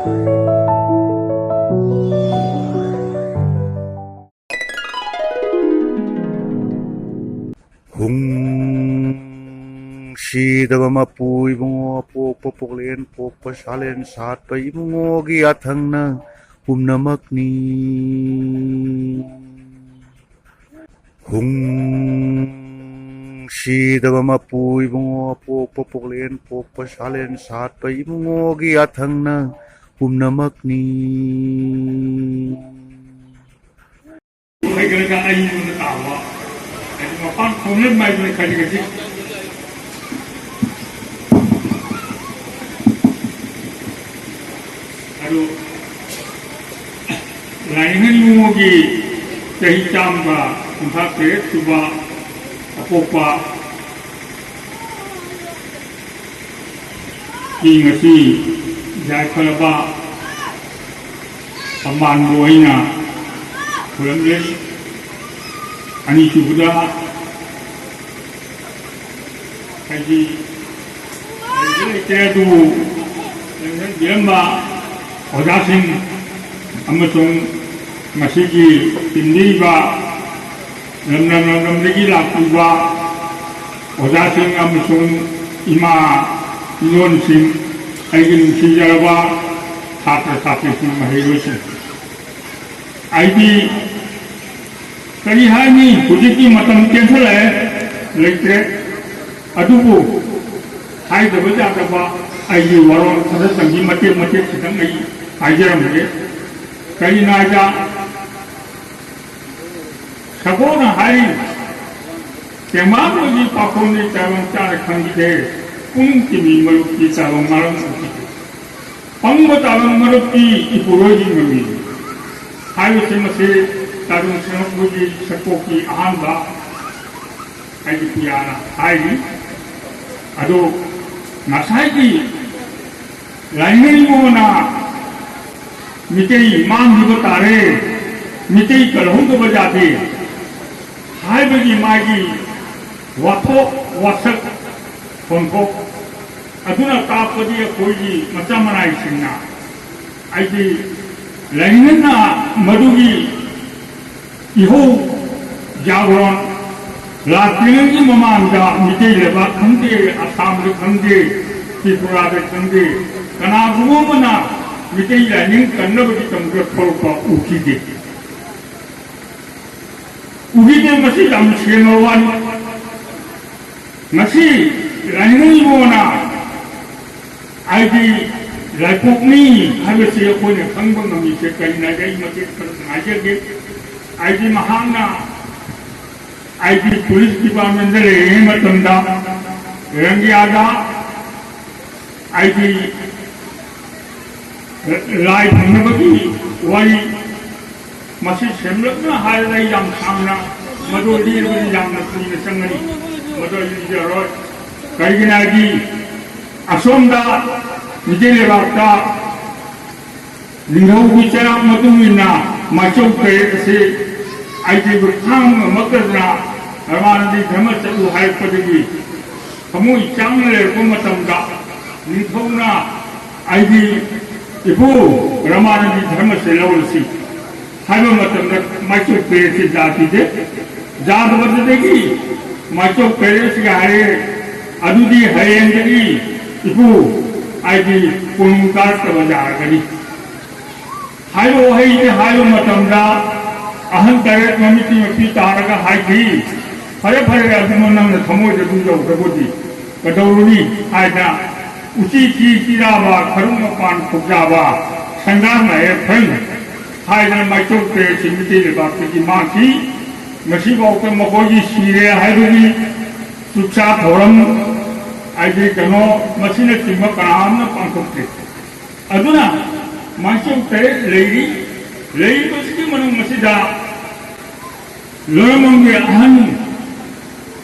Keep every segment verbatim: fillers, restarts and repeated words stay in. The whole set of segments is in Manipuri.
ꯍꯨꯡꯁꯤꯗꯕ ꯃꯄꯨ ꯏꯕꯨꯡꯉꯣ, ꯑꯄꯣꯛꯄ ꯄꯣꯛꯂꯦꯟ ꯄꯣꯛꯄ ꯁꯥꯂꯦꯟ ꯁꯥꯠꯄ ꯏꯕꯨꯡꯉꯣꯒꯤ ꯌꯥꯊꯪꯅ ꯄꯨꯝꯅꯃꯛꯅꯤ꯫ ꯍꯨꯡꯁꯤꯗꯕ ꯃꯄꯨ ꯏꯕꯨꯡꯉꯣ, ꯑꯄꯣꯛꯄ ꯄꯣꯛꯂꯦꯟ ꯄꯣꯛꯄ ꯁꯥꯂꯦꯟ ꯁꯥꯠꯄ ꯏꯕꯨꯡꯉꯣꯒꯤ ꯌꯥꯊꯪꯅ ꯄꯨꯝꯅꯃꯛꯅꯤ꯫ ꯍꯥꯏꯒꯠꯂꯒ ꯑꯩꯉꯣꯟꯗ ꯇꯥꯕ, ꯍꯥꯏꯗꯤ ꯃꯄꯥꯟ ꯈꯣꯡꯅ ꯃꯥꯏꯗꯨꯅ ꯈꯜꯂꯤꯒꯁꯤ꯫ ꯑꯗꯨ ꯂꯥꯏꯅꯤꯡꯊꯧ ꯏꯕꯨꯡꯉꯣꯒꯤ ꯆꯍꯤ ꯆꯥꯝꯃꯒ ꯀꯨꯟꯊ꯭ꯔꯥ ꯇꯔꯦꯠ ꯁꯨꯕ ꯑꯄꯣꯛꯄ ꯆꯤꯡ ꯑꯁꯤ ꯌꯥꯏꯐꯔꯕ ꯊꯝꯕꯥꯜꯕꯨ ꯑꯩꯅ ꯈꯨꯔꯨꯝꯖꯔꯤ꯫ ꯑꯅꯤꯁꯨꯕꯗ ꯍꯥꯏꯗꯤ ꯂꯩꯇꯦ, ꯑꯗꯨꯕꯨ ꯂꯩꯕꯤꯔꯝꯕ ꯑꯣꯖꯥꯁꯤꯡ ꯑꯃꯁꯨꯡ ꯉꯁꯤꯒꯤ ꯇꯤꯟꯕꯤꯔꯤꯕ ꯂꯝꯗꯝ ꯂꯝꯗꯝꯗꯒꯤ ꯂꯥꯛꯄꯤꯕ ꯑꯣꯖꯥꯁꯤꯡ ꯑꯃꯁꯨꯡ ꯏꯃꯥ ꯏꯌꯣꯟꯁꯤꯡ, ꯑꯩꯒꯤ ꯅꯨꯡꯁꯤꯖꯔꯕ ꯁꯥꯇ꯭ꯔ ꯁꯥꯇ꯭ꯔꯤꯁꯤꯡ, ꯃꯍꯩꯔꯣꯏꯁꯤꯡ, ꯑꯩꯗꯤ ꯀꯔꯤ ꯍꯥꯏꯅꯤ, ꯍꯧꯖꯤꯛꯇꯤ ꯃꯇꯝ ꯇꯦꯟꯁꯤꯜꯂꯛꯑꯦ, ꯂꯩꯇ꯭ꯔꯦ꯫ ꯑꯗꯨꯕꯨ ꯍꯥꯏꯗꯕ ꯌꯥꯗꯕ ꯑꯩꯒꯤ ꯋꯥꯔꯣꯜ ꯈꯔꯗꯪꯒꯤ ꯃꯇꯦꯛ ꯃꯇꯦꯛ ꯈꯤꯇꯪ ꯑꯩ ꯍꯥꯏꯖꯔꯝꯒꯦ꯫ ꯀꯔꯤꯅꯣ ꯍꯥꯏꯗ, ꯁꯒꯣꯜꯅ ꯍꯥꯏꯔꯤ, "ꯇꯦꯡꯕꯥꯡꯕꯒꯤ ꯄꯥꯈꯣꯟꯗꯤ ꯇꯥꯏꯕꯪ ꯆꯥꯅ ꯈꯪꯈꯤꯗꯦ, ꯄꯨꯡ ꯇꯤꯃꯤ ꯃꯔꯨꯞꯀꯤ ꯇꯥꯏꯕꯪ ꯃꯔꯝ ꯎꯈꯤꯗꯦ꯫ ꯄꯪꯕ ꯇꯥꯏꯕꯪ ꯃꯔꯨꯞꯀꯤ ꯏꯄꯨꯔꯣꯏꯒꯤ ꯃꯃꯤ"꯫ ꯍꯥꯏꯕꯁꯤ ꯃꯁꯤ ꯇꯥꯏꯕꯪ ꯁꯦꯝꯂꯛꯄꯒꯤ ꯁꯛꯄꯣꯛꯀꯤ ꯑꯍꯥꯟꯕ ꯍꯥꯏꯗꯤ ꯄꯤꯌꯥꯅ ꯍꯥꯏꯔꯤ꯫ ꯑꯗꯣ ꯉꯁꯥꯏꯒꯤ ꯂꯥꯏꯅꯤꯡꯉꯣꯅ ꯃꯤꯇꯩ ꯃꯥꯡꯈꯤꯕ ꯇꯥꯔꯦ, ꯃꯤꯇꯩ ꯀꯜꯍꯧꯗꯕ ꯌꯥꯗꯦ ꯍꯥꯏꯕꯒꯤ ꯃꯥꯒꯤ ꯋꯥꯊꯣꯛ ꯋꯥꯁꯛ ꯈꯣꯟꯊꯣꯛ ꯑꯗꯨꯅ ꯇꯥꯛꯄꯗꯤ ꯑꯩꯈꯣꯏꯒꯤ ꯃꯆꯥ ꯃꯅꯥꯏꯁꯤꯡꯅ ꯑꯩꯗꯤ ꯂꯥꯏꯅꯤꯡꯅ ꯃꯗꯨꯒꯤ ꯏꯍꯧ ꯖꯥꯒ꯭ꯔꯣꯟ ꯂꯥꯛꯇ꯭ꯔꯤꯉꯩꯒꯤ ꯃꯃꯥꯡꯗ ꯃꯤꯇꯩ ꯂꯩꯕꯥꯛ ꯈꯪꯗꯦ, ꯑꯁꯥꯝꯗ ꯈꯪꯗꯦ, ꯇ꯭ꯔꯤꯄꯨꯔꯥꯗ ꯈꯪꯗꯦ, ꯀꯅꯥꯒꯨꯝꯕ ꯑꯃꯅ ꯃꯤꯇꯩ ꯂꯥꯏꯅꯤꯡ ꯀꯟꯅꯕꯒꯤꯗꯃꯛꯇ ꯊꯣꯛꯂꯛꯄ ꯎꯈꯤꯗꯦ꯫ ꯎꯈꯤꯗꯦ꯫ ꯃꯁꯤ ꯌꯥꯝ ꯁꯦꯡꯉꯕ ꯋꯥꯅꯤ꯫ ꯉꯁꯤ ꯂꯥꯏꯅꯤꯡꯕꯅ ꯑꯩꯗꯤ ꯂꯥꯏꯄꯣꯛꯅꯤ ꯍꯥꯏꯕꯁꯤ ꯑꯩꯈꯣꯏꯅ ꯈꯪꯕ ꯉꯝꯃꯤꯁꯦ ꯀꯔꯤꯅꯣ ꯍꯥꯏꯗꯤ ꯑꯩ ꯃꯇꯦꯛ ꯈꯔ ꯉꯥꯏꯖꯒꯦ꯫ ꯑꯩꯗꯤ ꯃꯍꯥꯛꯅ ꯑꯩꯗꯤ ꯄꯨꯂꯤꯁ ꯗꯤꯄꯥꯔꯠꯃꯦꯟꯗ ꯂꯩꯔꯤꯉꯩ ꯃꯇꯝꯗ ꯔꯪꯒꯤꯌꯥꯗ ꯑꯩꯗꯤ ꯂꯥꯏ ꯐꯪꯅꯕꯒꯤ ꯋꯥꯔꯤ ꯃꯁꯤ ꯁꯦꯝꯂꯞꯅ ꯍꯥꯏꯔꯒ ꯑꯩ ꯌꯥꯝ ꯁꯥꯡꯅ ꯃꯗꯨ ꯂꯤꯔꯕꯗꯤ ꯌꯥꯝꯅ ꯀꯨꯏꯅ ꯆꯪꯒꯅꯤ꯫ ꯃꯗꯨ ꯑꯩ ꯂꯤꯖꯔꯣꯏ꯫ ꯀꯔꯤꯒꯤꯅꯣ ꯍꯥꯏꯗꯤ ꯑꯁꯣꯝꯗ ꯃꯤꯇꯩ ꯂꯩꯕꯥꯛꯇ ꯅꯤꯡꯊꯧꯒꯤ ꯆꯩꯔꯥꯛ ꯃꯇꯨꯡ ꯏꯟꯅ ꯃꯥꯏꯆꯧ ꯇꯔꯦꯠ ꯑꯁꯤ ꯑꯩꯗꯤ ꯈꯥꯡꯕ ꯉꯝꯃꯛꯇꯗꯅ ꯔꯃꯥꯅꯟꯗꯤ ꯙꯔꯃ ꯆꯠꯂꯨ ꯍꯥꯏꯔꯛꯄꯗꯒꯤ ꯊꯃꯣꯏ ꯆꯥꯡꯅ ꯂꯩꯔꯛꯄ ꯃꯇꯝꯗ ꯅꯤꯡꯊꯧꯅ ꯑꯩꯗꯤ ꯏꯄꯨ ꯔꯃꯥꯅꯟꯗꯤ ꯙꯔꯃꯁꯦ ꯂꯧꯔꯁꯤ ꯍꯥꯏꯕ ꯃꯇꯝꯗ ꯃꯥꯏꯆꯧ ꯇꯔꯦꯠꯁꯤ ꯌꯥꯈꯤꯗꯦ꯫ ꯌꯥꯗꯕꯗꯨꯗꯒꯤ ꯃꯥꯏꯆꯧ ꯇꯔꯦꯠꯁꯤꯒ ꯍꯥꯏꯔꯦ, "ꯑꯗꯨꯗꯤ ꯍꯌꯦꯡꯗꯒꯤ ꯏꯄꯨ ꯑꯩꯗꯤ ꯀꯣꯅꯨꯡ ꯀꯥꯔꯛꯇꯕ ꯌꯥꯔꯒꯅꯤ" ꯍꯥꯏꯕ ꯋꯥꯍꯩꯁꯦ ꯍꯥꯏꯕ ꯃꯇꯝꯗ ꯑꯍꯟ ꯇꯔꯦꯠ ꯃꯃꯤꯠꯀꯤ ꯃꯄꯤ ꯇꯥꯔꯒ ꯍꯥꯏꯈꯤ, "ꯐꯔꯦ, ꯐꯔꯦ, ꯑꯗꯨꯃ ꯅꯪꯅ ꯊꯃꯣꯏꯗ ꯑꯗꯨꯝ ꯌꯧꯗ꯭ꯔꯕꯨꯗꯤ ꯀꯩꯗꯧꯔꯨꯅꯤ?" ꯍꯥꯏꯅ ꯎꯆꯤ ꯊꯤ ꯆꯤꯔꯥꯕ, ꯈꯔꯨꯡ ꯃꯄꯥꯟ ꯈꯣꯛꯖꯥꯕ, ꯁꯪꯒꯥꯡ ꯂꯥꯏꯌꯦ ꯐꯩ ꯍꯥꯏꯗꯅ ꯃꯥꯏꯆꯧ ꯇꯔꯦꯠꯁꯤ ꯃꯤꯇꯩ ꯂꯩꯕꯥꯛꯇꯒꯤ ꯃꯥꯡꯈꯤ꯫ ꯉꯁꯤꯐꯥꯎꯗ ꯃꯈꯣꯏꯒꯤ ꯁꯤꯔꯦ ꯍꯥꯏꯕꯒꯤ ꯆꯨꯛꯆꯥ ꯊꯧꯔꯝ, ꯍꯥꯏꯗꯤ ꯀꯩꯅꯣ, ꯃꯁꯤꯅꯆꯤꯡꯕ ꯀꯅꯥ ꯑꯃꯅ ꯄꯥꯡꯊꯣꯛꯇꯦ꯫ ꯑꯗꯨꯅ ꯃꯥꯏꯆꯧ ꯇꯔꯦꯠ ꯂꯩꯔꯤ꯫ ꯂꯩꯔꯤꯕꯁꯤꯒꯤ ꯃꯅꯨꯡ ꯑꯁꯤꯗ ꯂꯣꯏꯔꯃꯝꯒꯤ ꯑꯍꯟ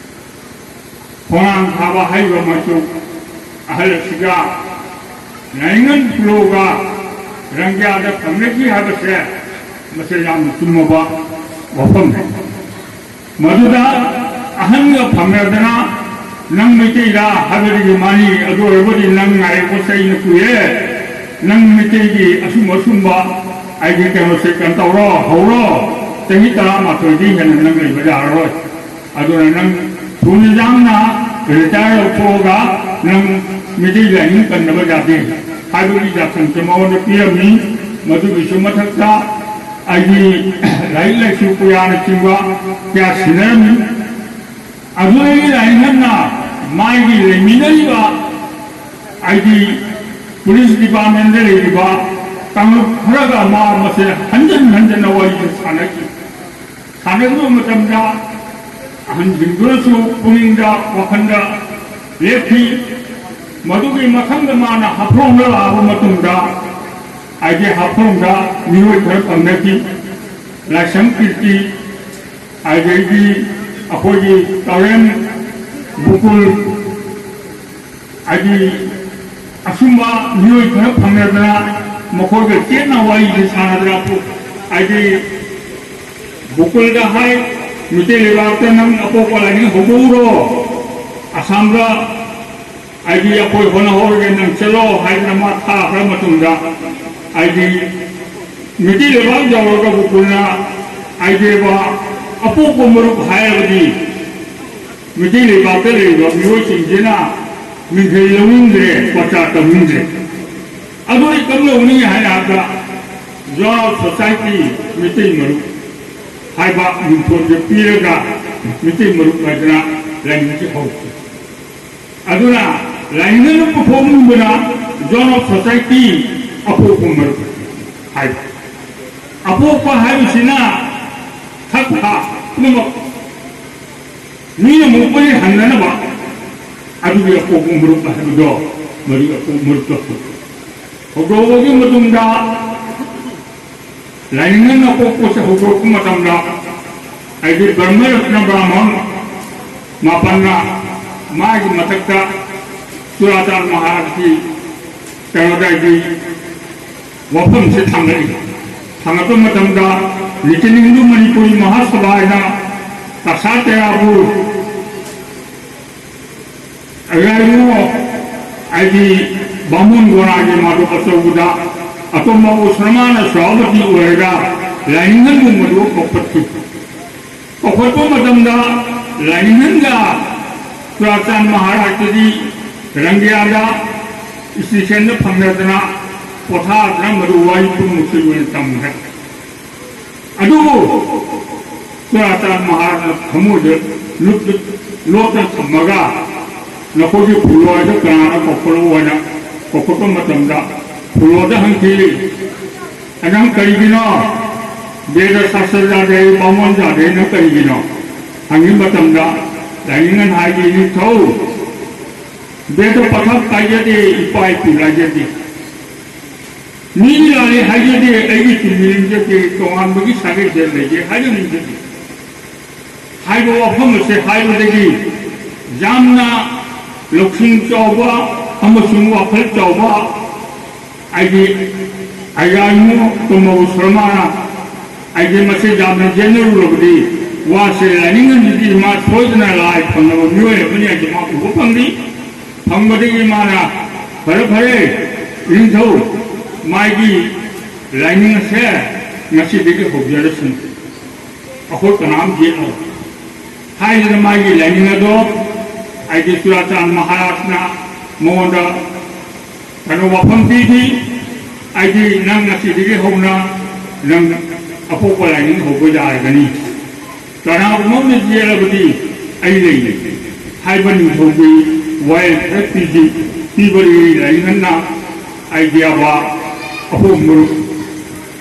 ꯈꯣꯡꯅꯥꯡ ꯊꯥꯕ ꯍꯥꯏꯔꯤꯕ ꯃꯆꯨ ꯑꯍꯜ ꯑꯁꯤꯒ ꯂꯥꯏꯅꯤꯡꯉꯟ ꯈꯨꯂꯣꯒ ꯔꯪꯒ꯭ꯌꯥꯗ ꯐꯪꯅꯈꯤ ꯍꯥꯏꯕꯁꯦ ꯃꯁꯤ ꯌꯥꯝꯅ ꯆꯨꯝꯃꯕ ꯋꯥꯐꯝꯅꯤ꯫ ꯃꯗꯨꯗ ꯑꯍꯟꯒ ꯐꯪꯅꯗꯅ "ꯅꯪ ꯃꯩꯇꯩꯔꯥ?" ꯍꯥꯏꯕꯗꯒꯤ ꯃꯥꯅꯤ, "ꯑꯗꯨ ꯑꯣꯏꯔꯕꯗꯤ ꯅꯪ ꯉꯥꯏꯔꯛꯄꯁꯦ ꯑꯩꯅ ꯀꯨꯏꯔꯦ" ꯅꯪ ꯃꯩꯇꯩꯒꯤ ꯑꯁꯨꯝ ꯑꯁꯨꯝꯕ ꯑꯩꯒꯤ ꯀꯩꯅꯣꯁꯦ ꯀꯩꯅꯣ ꯇꯧꯔꯣ, ꯍꯧꯔꯣ, ꯆꯍꯤ ꯇꯔꯥꯃꯥꯊꯣꯏꯗꯤ ꯍꯦꯟꯅ ꯅꯪ ꯂꯩꯕ ꯌꯥꯔꯔꯣꯏ꯫ ꯑꯗꯨꯅ ꯅꯪ ꯊꯨꯅ ꯌꯥꯡꯅ ꯔꯤꯇꯥꯌꯔ ꯂꯧꯊꯣꯛꯑꯒ ꯅꯪ ꯃꯩꯇꯩ ꯂꯥꯏꯅꯤꯡ ꯀꯟꯗꯕ ꯌꯥꯗꯦ ꯍꯥꯏꯕꯒꯤ ꯌꯥꯊꯪꯁꯦ ꯃꯉꯣꯟꯗ ꯄꯤꯔꯝꯃꯤ꯫ ꯃꯗꯨꯒꯤꯁꯨ ꯃꯊꯛꯇ ꯑꯩꯒꯤ ꯂꯥꯏꯔꯤꯛ ꯂꯥꯏꯁꯨ ꯀꯌꯥꯅꯆꯤꯡꯕ ꯀꯌꯥ ꯁꯤꯟꯅꯔꯝꯃꯤ꯫ ꯑꯗꯨ ꯑꯩꯒꯤ ꯂꯥꯏꯅꯤꯡꯅ ꯃꯥꯒꯤ ꯂꯩꯃꯤꯟꯅꯔꯤꯕ ꯑꯩꯒꯤ ꯄꯨꯂꯤꯁ ꯗꯤꯄꯥꯔꯠꯃꯦꯟꯗ ꯂꯩꯔꯤꯕ ꯀꯥꯡꯂꯨꯞ ꯈꯔꯒ ꯃꯥ ꯃꯁꯦ ꯍꯟꯖꯤꯟ ꯍꯟꯖꯤꯟꯅ ꯋꯥꯔꯤꯁꯦ ꯁꯥꯟꯅꯈꯤ꯫ ꯁꯥꯟꯅꯈꯤꯕ ꯃꯇꯝꯗ ꯑꯍꯟꯁꯤꯡꯗꯨꯅꯁꯨ ꯄꯨꯛꯅꯤꯡꯗ, ꯋꯥꯈꯜꯗ ꯂꯦꯞꯈꯤ꯫ ꯃꯗꯨꯒꯤ ꯃꯊꯪꯗ ꯃꯥꯅ ꯍꯥꯐꯂꯣꯡꯗ ꯂꯥꯛꯑꯕ ꯃꯇꯨꯡꯗ, ꯍꯥꯏꯗꯤ ꯍꯥꯐꯂꯣꯡꯗ ꯃꯤꯑꯣꯏ ꯈꯔ ꯐꯪꯅꯈꯤ, ꯂꯥꯏꯁ꯭ꯔꯝ ꯀꯤꯔꯇꯤ, ꯑꯗꯩꯗꯤ ꯑꯩꯈꯣꯏꯒꯤ ꯇꯥꯎꯔꯦꯟ ꯕꯨꯀꯨꯜ, ꯍꯥꯏꯗꯤ ꯑꯁꯨꯝꯕ ꯃꯤꯑꯣꯏ ꯈꯔ ꯐꯪꯅꯗꯅ ꯃꯈꯣꯏꯒ ꯆꯦꯠꯅ ꯋꯥꯔꯤꯁꯦ ꯁꯥꯟꯅꯗꯅ, ꯍꯥꯏꯗꯤ ꯕꯨꯀꯨꯜꯗ ꯍꯥꯏ, "ꯃꯤꯇꯩ ꯂꯩꯕꯥꯛꯇ ꯅꯪ ꯑꯄꯣꯛꯄ ꯂꯥꯏꯅꯤꯡ ꯍꯧꯗꯣꯛꯎꯔꯣ, ꯑꯁꯥꯝꯗ ꯍꯥꯏꯗꯤ ꯑꯩꯈꯣꯏ ꯍꯣꯠꯅꯍꯧꯔꯒꯦ, ꯅꯪ ꯆꯠꯂꯣ" ꯍꯥꯏꯗꯅ ꯃꯥ ꯊꯥꯈ꯭ꯔ ꯃꯇꯨꯡꯗ, ꯍꯥꯏꯗꯤ ꯃꯤꯇꯩ ꯂꯩꯕꯥꯛ ꯌꯧꯔꯒ ꯕꯨꯀꯨꯜꯅ ꯍꯥꯏꯖꯕ ꯑꯄꯣꯛꯄ ꯃꯔꯨꯞ ꯍꯥꯏꯔꯕꯗꯤ ꯃꯤꯇꯩ ꯂꯩꯕꯥꯛꯇ ꯂꯩꯔꯤꯕ ꯃꯤꯑꯣꯏꯁꯤꯡꯁꯤꯅ ꯃꯤꯡꯊꯩ ꯂꯧꯅꯤꯡꯗ꯭ꯔꯦ, ꯄ꯭ꯔꯆꯥꯔ ꯇꯧꯅꯤꯡꯗ꯭ꯔꯦ꯫ ꯑꯗꯨ ꯑꯩ ꯀꯝꯗꯧꯅꯤ ꯍꯥꯏꯅ ꯍꯥꯏꯕꯗ, ꯖꯣꯟ ꯑꯣꯐ ꯁꯣꯁꯥꯏꯇꯤ, ꯃꯤꯇꯩ ꯃꯔꯨꯞ ꯍꯥꯏꯕ ꯃꯤꯡꯊꯣꯟꯁꯦ ꯄꯤꯔꯒ ꯃꯤꯇꯩ ꯃꯔꯨꯞ ꯍꯥꯏꯗꯅ ꯂꯥꯏꯅꯤꯡꯁꯦ ꯍꯧꯈꯤ꯫ ꯑꯗꯨꯅ ꯂꯥꯏꯅꯤꯡꯅ ꯄꯨꯊꯣꯛꯅꯤꯡꯕꯅ ꯖꯣꯟ ꯑꯣꯐ ꯁꯣꯁꯥꯏꯇꯤ, ꯑꯄꯣꯛꯄ ꯃꯔꯨꯞ ꯍꯥꯏꯕ꯫ ꯑꯄꯣꯛꯄ ꯍꯥꯏꯕꯁꯤꯅ ꯊꯛ ꯊꯥ ꯄꯨꯝꯅꯃꯛ ꯃꯤꯅ ꯃꯨꯛꯄꯅꯤ ꯍꯟꯅꯅꯕ ꯑꯗꯨꯒꯤ ꯑꯄꯣꯛꯄ ꯃꯔꯨꯞ ꯍꯥꯏꯕꯗꯣ, ꯃꯗꯨꯒꯤ ꯑꯄꯣꯛꯄ ꯃꯔꯨꯞꯇꯣ ꯍꯧꯗꯣꯛꯑꯕꯒꯤ ꯃꯇꯨꯡꯗ, ꯂꯥꯏꯅꯤꯡ ꯑꯄꯣꯛꯄꯁꯦ ꯍꯧꯗꯣꯔꯛꯄ ꯃꯇꯝꯗ, ꯍꯥꯏꯗꯤ ꯕ꯭ꯔꯍ꯭ꯃ ꯔꯠꯅ ꯕ꯭ꯔꯥꯍꯃꯟ ꯃꯥꯄꯟꯅ ꯃꯥꯒꯤ ꯃꯊꯛꯇ ꯆꯨꯔꯥꯆꯥꯟ ꯃꯍꯥꯔꯥꯖꯀꯤ ꯀꯩꯅꯣꯗ ꯍꯥꯏꯗꯤ ꯋꯥꯐꯝꯁꯦ ꯊꯥꯡꯒꯠꯂꯤ꯫ ꯊꯥꯡꯒꯠꯄ ꯃꯇꯝꯗ ꯂꯤꯇꯜ ꯍꯤꯟꯗꯨ ꯃꯅꯤꯄꯨꯔꯤ ꯃꯍꯥꯁꯚꯥ ꯍꯥꯏꯅ ꯇꯁꯥ ꯇꯌꯥꯕꯨ ꯑꯌꯥꯏꯕꯨ ꯍꯥꯏꯗꯤ ꯕꯥꯃꯣꯟ ꯒꯣꯔꯥꯒꯤ ꯃꯥꯗꯣ ꯑꯆꯧꯕꯗ ꯑꯇꯣꯝꯕ ꯎꯁ꯭ꯔꯃꯥꯅ ꯁꯍꯥꯄꯇꯤ ꯑꯣꯏꯔꯒ ꯂꯥꯏꯅꯤꯡꯊꯧ ꯃꯗꯨ ꯀꯧꯈꯠꯈꯤ꯫ ꯀꯧꯈꯠꯄ ꯃꯇꯝꯗ ꯂꯥꯏꯅꯤꯡꯊꯧꯒ ꯆꯨꯔꯥꯆꯥꯟ ꯃꯍꯥꯔꯥꯖꯇꯗꯤ ꯔꯪꯒꯤꯌꯥꯗ ꯏꯁꯇꯦꯁꯟꯗ ꯐꯪꯅꯗꯅ ꯄꯣꯊꯥꯗꯅ ꯃꯗꯨ ꯋꯥꯔꯤ ꯄꯨꯝꯅꯃꯛꯁꯦ ꯂꯣꯏꯅ ꯇꯝꯈ꯭ꯔꯦ꯫ ꯑꯗꯨꯕꯨ ꯆꯨꯔꯥꯆꯥꯟ ꯃꯍꯥꯔꯥꯖꯅ ꯊꯃꯣꯏꯗ ꯂꯨꯞ-, ꯂꯣꯠꯅ ꯊꯝꯃꯒ ꯅꯈꯣꯏꯒꯤ ꯐꯨꯜꯂꯣꯏꯗ ꯀꯅꯥꯅ ꯀꯧꯈꯠꯂꯛꯑꯣ ꯍꯥꯏꯅ ꯀꯧꯈꯠꯄ ꯃꯇꯝꯗ ꯐꯨꯜꯂꯣꯗ ꯍꯪꯈꯤ, "ꯅꯪ ꯀꯔꯤꯒꯤꯅꯣ? ꯕꯦꯗ ꯁꯥꯁꯇ꯭ꯔ ꯌꯥꯗꯦ, ꯕꯥꯃꯣꯟ ꯌꯥꯗꯦ, ꯅꯪ ꯀꯔꯤꯒꯤꯅꯣ?" ꯍꯪꯈꯤꯕ ꯃꯇꯝꯗ ꯂꯥꯏꯅꯤꯡꯊꯧꯅ ꯍꯥꯏꯈꯤ, "ꯅꯤꯡꯊꯧ, ꯕꯦꯗ ꯄꯊꯥꯞ ꯀꯥꯏꯖꯗꯦ, ꯏꯄꯥ ꯏꯄꯨ ꯀꯥꯏꯖꯗꯦ꯫ ꯃꯤꯒꯤ ꯂꯥꯜꯂꯤ ꯍꯥꯏꯖꯗꯦ, ꯑꯩꯒꯤ ꯆꯨꯝꯃꯤ ꯅꯤꯡꯖꯗꯦ, ꯇꯣꯉꯥꯟꯕꯒꯤ ꯁꯥꯒꯩꯗ ꯂꯩꯖꯩ ꯍꯥꯏꯅ ꯅꯤꯡꯖꯗꯦ" ꯍꯥꯏꯕ ꯋꯥꯐꯝ ꯑꯁꯦ ꯍꯥꯏꯕꯗꯒꯤ ꯌꯥꯝꯅ ꯂꯧꯁꯤꯡ ꯆꯥꯎꯕ ꯑꯃꯁꯨꯡ ꯋꯥꯈꯜ ꯆꯥꯎꯕ ꯑꯩꯒꯤ ꯑꯌꯥ ꯏꯃꯨ ꯇꯣꯝꯕꯕꯨ ꯁꯔꯃꯥꯅ ꯑꯩꯒꯤ ꯃꯁꯦ ꯌꯥꯝꯅ ꯌꯦꯠꯅꯔꯨꯔꯕꯗꯤ ꯋꯥꯁꯦ ꯂꯥꯏꯅꯤꯡ ꯑꯅꯤꯗꯤ ꯃꯥ ꯁꯣꯏꯗꯅ ꯂꯥꯏ ꯐꯪꯂꯕ ꯃꯤꯑꯣꯏ ꯑꯃꯅꯤ ꯍꯥꯏꯁꯦ ꯃꯥ ꯎꯕ ꯐꯪꯂꯤ꯫ ꯐꯪꯕꯗꯒꯤ ꯃꯥꯅ, "ꯐꯔꯦ, ꯐꯔꯦ, ꯅꯤꯡꯊꯧ, ꯃꯥꯒꯤ ꯂꯥꯏꯅꯤꯡ ꯑꯁꯦ ꯉꯁꯤꯗꯒꯤ ꯍꯧꯖꯔꯁꯅꯨ꯫ ꯑꯩꯈꯣꯏ ꯀꯅꯥꯝ ꯌꯦꯠꯂꯣꯏ" ꯍꯥꯏꯗꯅ ꯃꯥꯒꯤ ꯂꯥꯏꯅꯤꯡ ꯑꯗꯣ ꯍꯥꯏꯗꯤ ꯆꯨꯔꯥꯆꯥꯟ ꯃꯍꯥꯔꯥꯖꯅ ꯃꯉꯣꯟꯗ ꯀꯩꯅꯣ ꯋꯥꯐꯝ ꯄꯤꯈꯤ, ꯍꯥꯏꯗꯤ, "ꯅꯪ ꯉꯁꯤꯗꯒꯤ ꯍꯧꯅ ꯅꯪ ꯑꯄꯣꯛꯄ ꯂꯥꯏꯅꯤꯡ ꯍꯧꯕ ꯌꯥꯔꯒꯅꯤ꯫ ꯀꯅꯥꯒꯨꯝꯕ ꯑꯃꯅ ꯌꯦꯛꯂꯕꯗꯤ ꯑꯩ ꯂꯩꯔꯤ" ꯍꯥꯏꯕ ꯅꯤꯡꯊꯧꯒꯤ ꯋꯥꯌꯦꯜ ꯈꯔ ꯄꯤꯈꯤ꯫ ꯄꯤꯕꯗꯒꯤ ꯂꯥꯏꯅꯤꯡꯅ ꯑꯥꯏꯗꯤꯌꯥꯕ ꯑꯍꯣꯡꯕ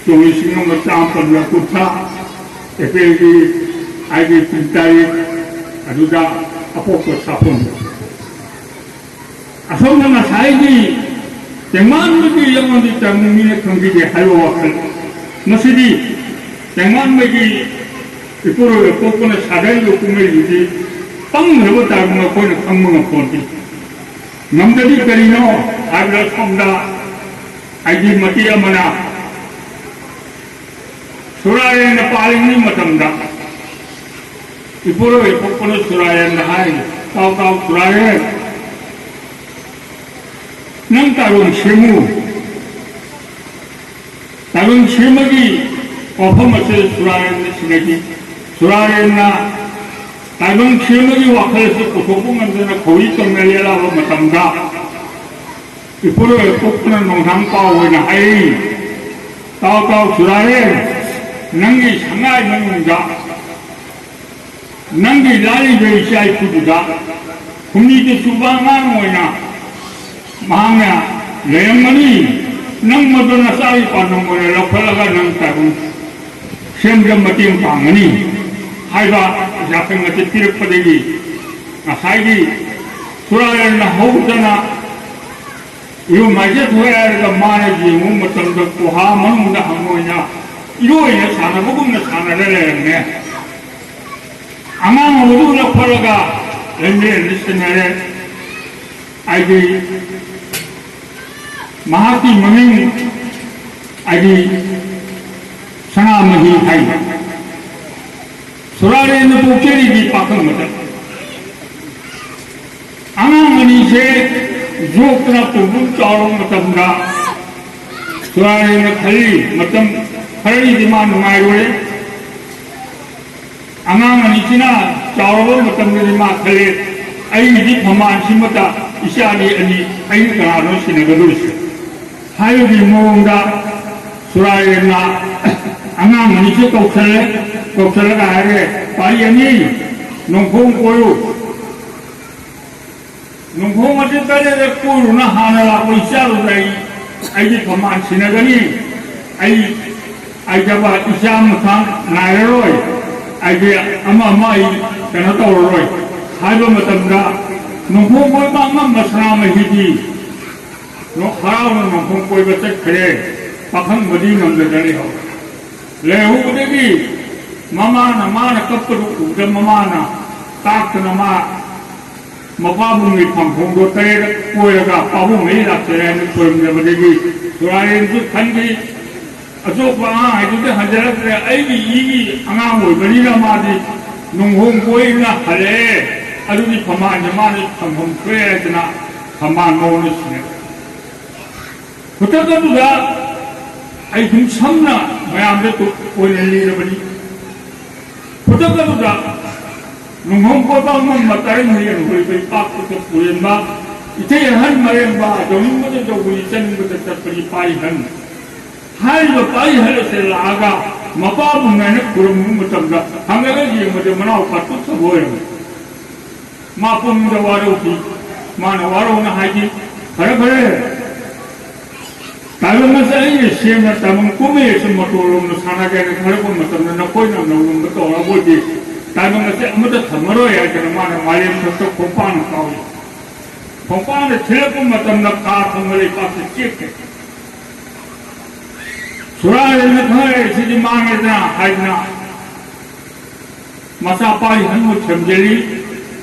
ꯆꯣꯡꯂꯤꯁꯤꯡ ꯑꯃ ꯆꯥꯝꯃ ꯀꯨꯟꯊ꯭ꯔꯥ ꯑꯦꯄ꯭ꯔꯤꯜꯒꯤ ꯍꯥꯏꯗꯤ ꯀꯨꯟ ꯇꯥꯔꯤꯛ ꯑꯗꯨꯗ ꯑꯄꯣꯛꯄ ꯁꯥꯐꯝ꯫ ꯑꯁꯣꯝꯅ ꯉꯁꯥꯏꯒꯤ ꯇꯦꯡꯃꯥꯟꯕꯒꯤ ꯂꯝꯗꯤ ꯇꯥꯏꯕꯪ ꯃꯤꯅ ꯈꯪꯕꯤꯗꯦ ꯍꯥꯏꯕ ꯋꯥꯈꯜ꯫ ꯃꯁꯤꯗꯤ ꯇꯦꯡꯃꯥꯟꯕꯒꯤ ꯏꯄꯨꯔꯣꯏꯕ ꯄꯣꯛꯄꯅ ꯁꯥꯒꯠꯂꯤꯕ ꯀꯨꯝꯍꯩꯁꯤꯗꯤ ꯄꯪꯈ꯭ꯔꯕ ꯇꯥꯏꯕꯪ ꯑꯩꯈꯣꯏꯅ ꯈꯪꯕ ꯉꯝꯄꯣꯟꯇꯦ꯫ ꯉꯝꯗꯗꯤ ꯀꯔꯤꯅꯣ ꯍꯥꯏꯕꯗ ꯁꯣꯝꯗ ꯍꯥꯏꯗꯤ ꯃꯇꯦꯛ ꯑꯃꯅ ꯁꯨꯔꯥꯔꯦꯟꯅ ꯄꯥꯜꯂꯤꯉꯩ ꯃꯇꯝꯗ ꯏꯄꯨꯔꯣꯏ ꯄꯣꯛꯄꯅ ꯁꯨꯔꯥꯔꯦꯟꯗ ꯍꯥꯏ, "ꯇꯥꯎ, ꯇꯥꯎ, ꯁꯨꯔꯥꯔꯦꯟ, ꯅꯪ ꯇꯥꯏꯕꯪ ꯁꯦꯝꯃꯨ꯫ ꯇꯥꯏꯕꯪ ꯁꯦꯝꯕꯒꯤ ꯋꯥꯐꯝ ꯑꯁꯤ ꯁꯨꯔꯥꯔꯦꯟꯅ ꯁꯤꯟꯅꯈꯤ꯫ ꯁꯨꯔꯥꯔꯦꯟꯅ ꯇꯥꯏꯕꯪ ꯁꯦꯝꯕꯒꯤ ꯋꯥꯈꯜ ꯑꯁꯤ ꯄꯨꯊꯣꯛꯄ ꯉꯝꯗꯅ ꯈꯧꯔꯤ ꯇꯧꯅ ꯂꯦꯜꯂꯛꯑꯕ ꯃꯇꯝꯗ, ꯏꯄꯨꯔꯣꯏꯕ ꯄꯣꯛꯄꯅ ꯅꯣꯡꯊꯥꯡ ꯄꯥꯎ ꯑꯣꯏꯅ ꯍꯥꯏꯔꯤ, "ꯇꯥꯎ, ꯇꯥꯎ, ꯁꯨꯔꯥꯔꯦꯟ, ꯅꯪꯒꯤ ꯁꯉꯥꯏ ꯃꯅꯨꯡꯗ ꯅꯪꯒꯤ ꯂꯥꯠꯂꯤꯕ ꯏꯆꯥ ꯏꯄꯨꯗꯨꯗ ꯍꯨꯝꯅꯤꯗ ꯁꯨꯕ ꯑꯉꯥꯡ ꯑꯣꯏꯅ ꯃꯍꯥꯛꯅ ꯂꯩꯔꯝꯒꯅꯤ꯫ ꯅꯪ ꯃꯗꯨ ꯅꯆꯥꯒꯤ ꯄꯥꯟꯗꯝ ꯑꯣꯏꯅ ꯂꯧꯈꯠꯂꯒ ꯅꯪ ꯇꯥꯏꯕꯪ ꯁꯦꯝꯕꯗ ꯃꯇꯦꯡ ꯄꯥꯡꯒꯅꯤ" ꯍꯥꯏꯕ ꯌꯥꯊꯪ ꯑꯁꯤ ꯄꯤꯔꯛꯄꯗꯒꯤ ꯉꯁꯥꯏꯒꯤ ꯁꯨꯔꯥꯔꯦꯟꯅ ꯍꯧꯗꯅ ꯏꯔꯨ ꯃꯥꯏꯖ ꯊꯣꯛꯑꯦ ꯍꯥꯏꯔꯒ ꯃꯥꯅ ꯌꯦꯡꯉꯨꯕ ꯃꯇꯝꯗ ꯒꯨꯍꯥ ꯃꯅꯨꯡꯗ ꯍꯪꯉꯣꯏꯅ ꯏꯔꯣꯏꯅ ꯁꯥꯟꯅꯕꯒꯨꯝꯅ ꯁꯥꯟꯅꯔ ꯂꯩꯔꯝꯃꯦ꯫ ꯑꯉꯥꯡ ꯑꯗꯨ ꯂꯧꯈꯠꯂꯒ ꯂꯝꯖꯦꯜꯗ ꯁꯤꯟꯅꯔꯦ꯫ ꯍꯥꯏꯗꯤ ꯃꯍꯥꯛꯀꯤ ꯃꯃꯤꯡ ꯍꯥꯏꯗꯤ ꯁꯅꯥꯃꯍꯤ ꯍꯥꯏ꯫ ꯁꯨꯔꯥꯔꯦꯟꯅ ꯄꯣꯛꯆꯔꯤꯗꯤ ꯄꯥꯈꯪ ꯃꯊꯛ꯫ ꯑꯉꯥꯡ ꯑꯅꯤꯁꯦ ꯌꯣꯛꯇꯅ ꯄꯨꯡ ꯆꯥꯎꯔꯕ ꯃꯇꯝꯗ ꯁꯨꯔꯥꯔꯦꯟꯅ ꯈꯜꯂꯤ, ꯃꯇꯝ ꯈꯔꯅꯤꯗꯤ ꯃꯥ ꯅꯨꯡꯉꯥꯏꯔꯨꯔꯦ꯫ ꯑꯉꯥꯡ ꯑꯅꯤꯁꯤꯅ ꯆꯥꯎꯔꯕ ꯃꯇꯝꯗꯗꯤ ꯃꯥ ꯈꯜꯂꯦ, "ꯑꯩꯒꯤꯗꯤ ꯐꯝꯕꯥꯜꯁꯤꯃꯇ ꯏꯆꯥꯗꯤ ꯑꯅꯤ, ꯑꯩꯅ ꯀꯅꯥꯅꯣ ꯁꯤꯟꯅꯒꯗꯧꯔꯤꯁꯦ?" ꯍꯥꯏꯕꯒꯤ ꯃꯑꯣꯡꯗ ꯁꯨꯔꯥꯔꯦꯟꯅ ꯑꯉꯥꯡ ꯑꯅꯤꯁꯦ ꯀꯧꯁꯜꯂꯦ꯫ ꯀꯧꯁꯜꯂꯒ ꯍꯥꯏꯔꯦ, "ꯄꯥꯔꯤ ꯑꯅꯤ, ꯅꯣꯡꯈꯣꯡ ꯀꯣꯏꯔꯨ꯫ ꯅꯣꯡꯈꯣꯡ ꯑꯁꯤ ꯇꯔꯦꯠꯂꯛ ꯀꯣꯏꯔꯨꯅ ꯍꯥꯟꯅ ꯂꯥꯛꯄ ꯏꯆꯥꯗꯨꯗ ꯑꯩ, ꯑꯩꯒꯤ ꯐꯝꯕꯥꯜ ꯁꯤꯟꯅꯒꯅꯤ꯫ ꯑꯩ ꯍꯥꯏꯖꯕ ꯏꯆꯥ ꯃꯊꯥ ꯅꯥꯏꯔꯔꯣꯏ, ꯑꯩꯗꯤ ꯑꯃ ꯑꯃ ꯑꯩ ꯀꯩꯅꯣ ꯇꯧꯔꯔꯣꯏ" ꯍꯥꯏꯕ ꯃꯇꯝꯗ ꯅꯣꯡꯈꯣꯡ ꯀꯣꯏꯕ ꯑꯉꯝꯕ ꯁꯅꯥꯃꯍꯤꯗꯤ ꯅꯣ-, ꯍꯔꯥꯎꯅ ꯅꯣꯡꯈꯣꯡ ꯀꯣꯏꯕ ꯆꯠꯈ꯭ꯔꯦ꯫ ꯄꯥꯈꯪꯕꯗꯤ ꯉꯝꯗꯗꯅ ꯂꯩꯍꯧꯔꯦ꯫ ꯂꯩꯍꯧꯕꯗꯒꯤ ꯃꯃꯥꯅ, ꯃꯥꯅ ꯀꯞꯄꯗꯨ ꯎꯕꯗ ꯃꯃꯥꯅ ꯇꯥꯛꯇꯅ ꯃꯥ ꯃꯄꯥꯕꯨꯡꯒꯤ ꯐꯝꯈꯣꯡꯗꯣ ꯇꯔꯦꯠ ꯀꯣꯏꯔꯒ ꯄꯥꯕꯨꯡ ꯑꯩ ꯂꯥꯛꯆꯔꯦ ꯍꯥꯏꯅ ꯈꯣꯏꯔꯝꯖꯕꯗꯒꯤ ꯁꯨꯔꯥꯔꯦꯟꯁꯨ ꯈꯟꯈꯤ꯫ ꯑꯆꯣꯛꯄ ꯑꯉꯥꯡ ꯍꯥꯏꯗꯨꯗꯤ ꯍꯟꯖꯔꯛꯇ꯭ꯔꯦ, ꯑꯩꯒꯤ ꯏꯒꯤ ꯑꯉꯥꯡ ꯑꯣꯏꯕꯅꯤꯅ ꯃꯥꯗꯤ ꯅꯣꯡꯍꯣꯡ ꯀꯣꯏꯅ ꯍꯜꯂꯛꯑꯦ, ꯑꯗꯨꯗꯤ ꯐꯝꯕꯥꯜꯁꯦ ꯃꯥꯗꯤ ꯊꯝꯐꯝ ꯊꯣꯛꯑꯦ ꯍꯥꯏꯗꯅ ꯐꯝꯕꯥꯜ ꯃꯉꯣꯟꯗ ꯁꯤꯟꯅꯔꯦ꯫ ꯈꯨꯗꯛ ꯑꯗꯨꯗ ꯑꯩ ꯁꯨꯝ ꯁꯝꯅ ꯃꯌꯥꯝꯗ ꯇꯨ-, ꯑꯣꯏꯅ ꯂꯤꯔꯕꯅꯤ꯫ ꯈꯨꯗꯛ ꯑꯗꯨꯗ ꯅꯨꯡꯍꯣꯡ ꯄꯣꯠꯄ ꯑꯃ ꯃꯇꯥꯏ ꯃꯌꯦꯟ ꯑꯣꯏꯕ ꯏꯄꯥꯛꯇꯨꯗ ꯄꯨꯔꯦꯟꯕ ꯏꯊꯩ ꯑꯍꯟ ꯃꯔꯦꯝꯕ ꯌꯧꯅꯤꯡꯕꯗ ꯌꯧꯕꯅꯤ, ꯆꯠꯅꯤꯡꯕꯗ ꯆꯠꯄꯅꯤ ꯄꯥꯏꯍꯟ꯫ ꯍꯥꯏꯔꯤꯕ ꯄꯥꯏꯍꯟ ꯑꯁꯦ ꯂꯥꯛꯑꯒ ꯃꯄꯥꯕꯨ ꯉꯥꯏꯅ ꯈꯨꯔꯨꯝꯕ ꯃꯇꯝꯗ ꯍꯪꯉꯒ ꯌꯦꯡꯕꯗ ꯃꯅꯥꯎ ꯄꯥꯠꯊꯣꯛꯆꯕ ꯑꯣꯏꯔꯝꯃꯤ꯫ ꯃꯥ ꯄꯨꯛꯅꯤꯡꯗ ꯋꯥꯔꯧꯈꯤ꯫ ꯃꯥꯅ ꯋꯥꯔꯧꯅ ꯍꯥꯏꯈꯤ, "ꯐꯔꯦ, ꯐꯔꯦ, ꯇꯥꯏꯕꯪ ꯑꯁꯦ ꯑꯩꯅ ꯁꯦꯝꯅ ꯇꯥꯏꯕꯪ ꯀꯨꯝꯍꯩ ꯑꯁꯤ ꯃꯇꯣꯟ ꯂꯣꯝꯗ ꯁꯥꯟꯅꯒꯦ ꯍꯥꯏꯅ ꯈꯜꯂꯛꯄ ꯃꯇꯝꯗ ꯅꯈꯣꯏꯅ ꯅꯧꯔꯝꯕ ꯇꯧꯔꯕ ꯑꯣꯏꯗꯤ ꯇꯥꯏꯕꯪ ꯑꯁꯦ ꯑꯃꯠꯇ ꯊꯝꯃꯔꯣꯏ" ꯍꯥꯏꯗꯅ ꯃꯥꯅ ꯃꯥꯂꯦꯝ ꯊꯛꯇ ꯈꯣꯡꯄꯥꯛꯅ ꯀꯥꯎꯏ꯫ ꯈꯣꯡꯄꯥꯛꯅ ꯊꯤꯜꯂꯛꯄ ꯃꯇꯝꯗ ꯀꯥ ꯊꯪꯕ ꯂꯩꯄꯥꯛꯇ ꯆꯦꯛꯈ꯭ꯔꯦ꯫ ꯁꯨꯔꯥꯔꯦꯜꯅ ꯈꯪꯂꯦ ꯁꯤꯗꯤ ꯃꯥꯡꯉꯦꯗꯅ ꯍꯥꯏꯗꯅ ꯃꯆꯥ ꯄꯥꯔꯤ ꯍꯟꯕ ꯊꯦꯝꯖꯤꯜꯂꯤ꯫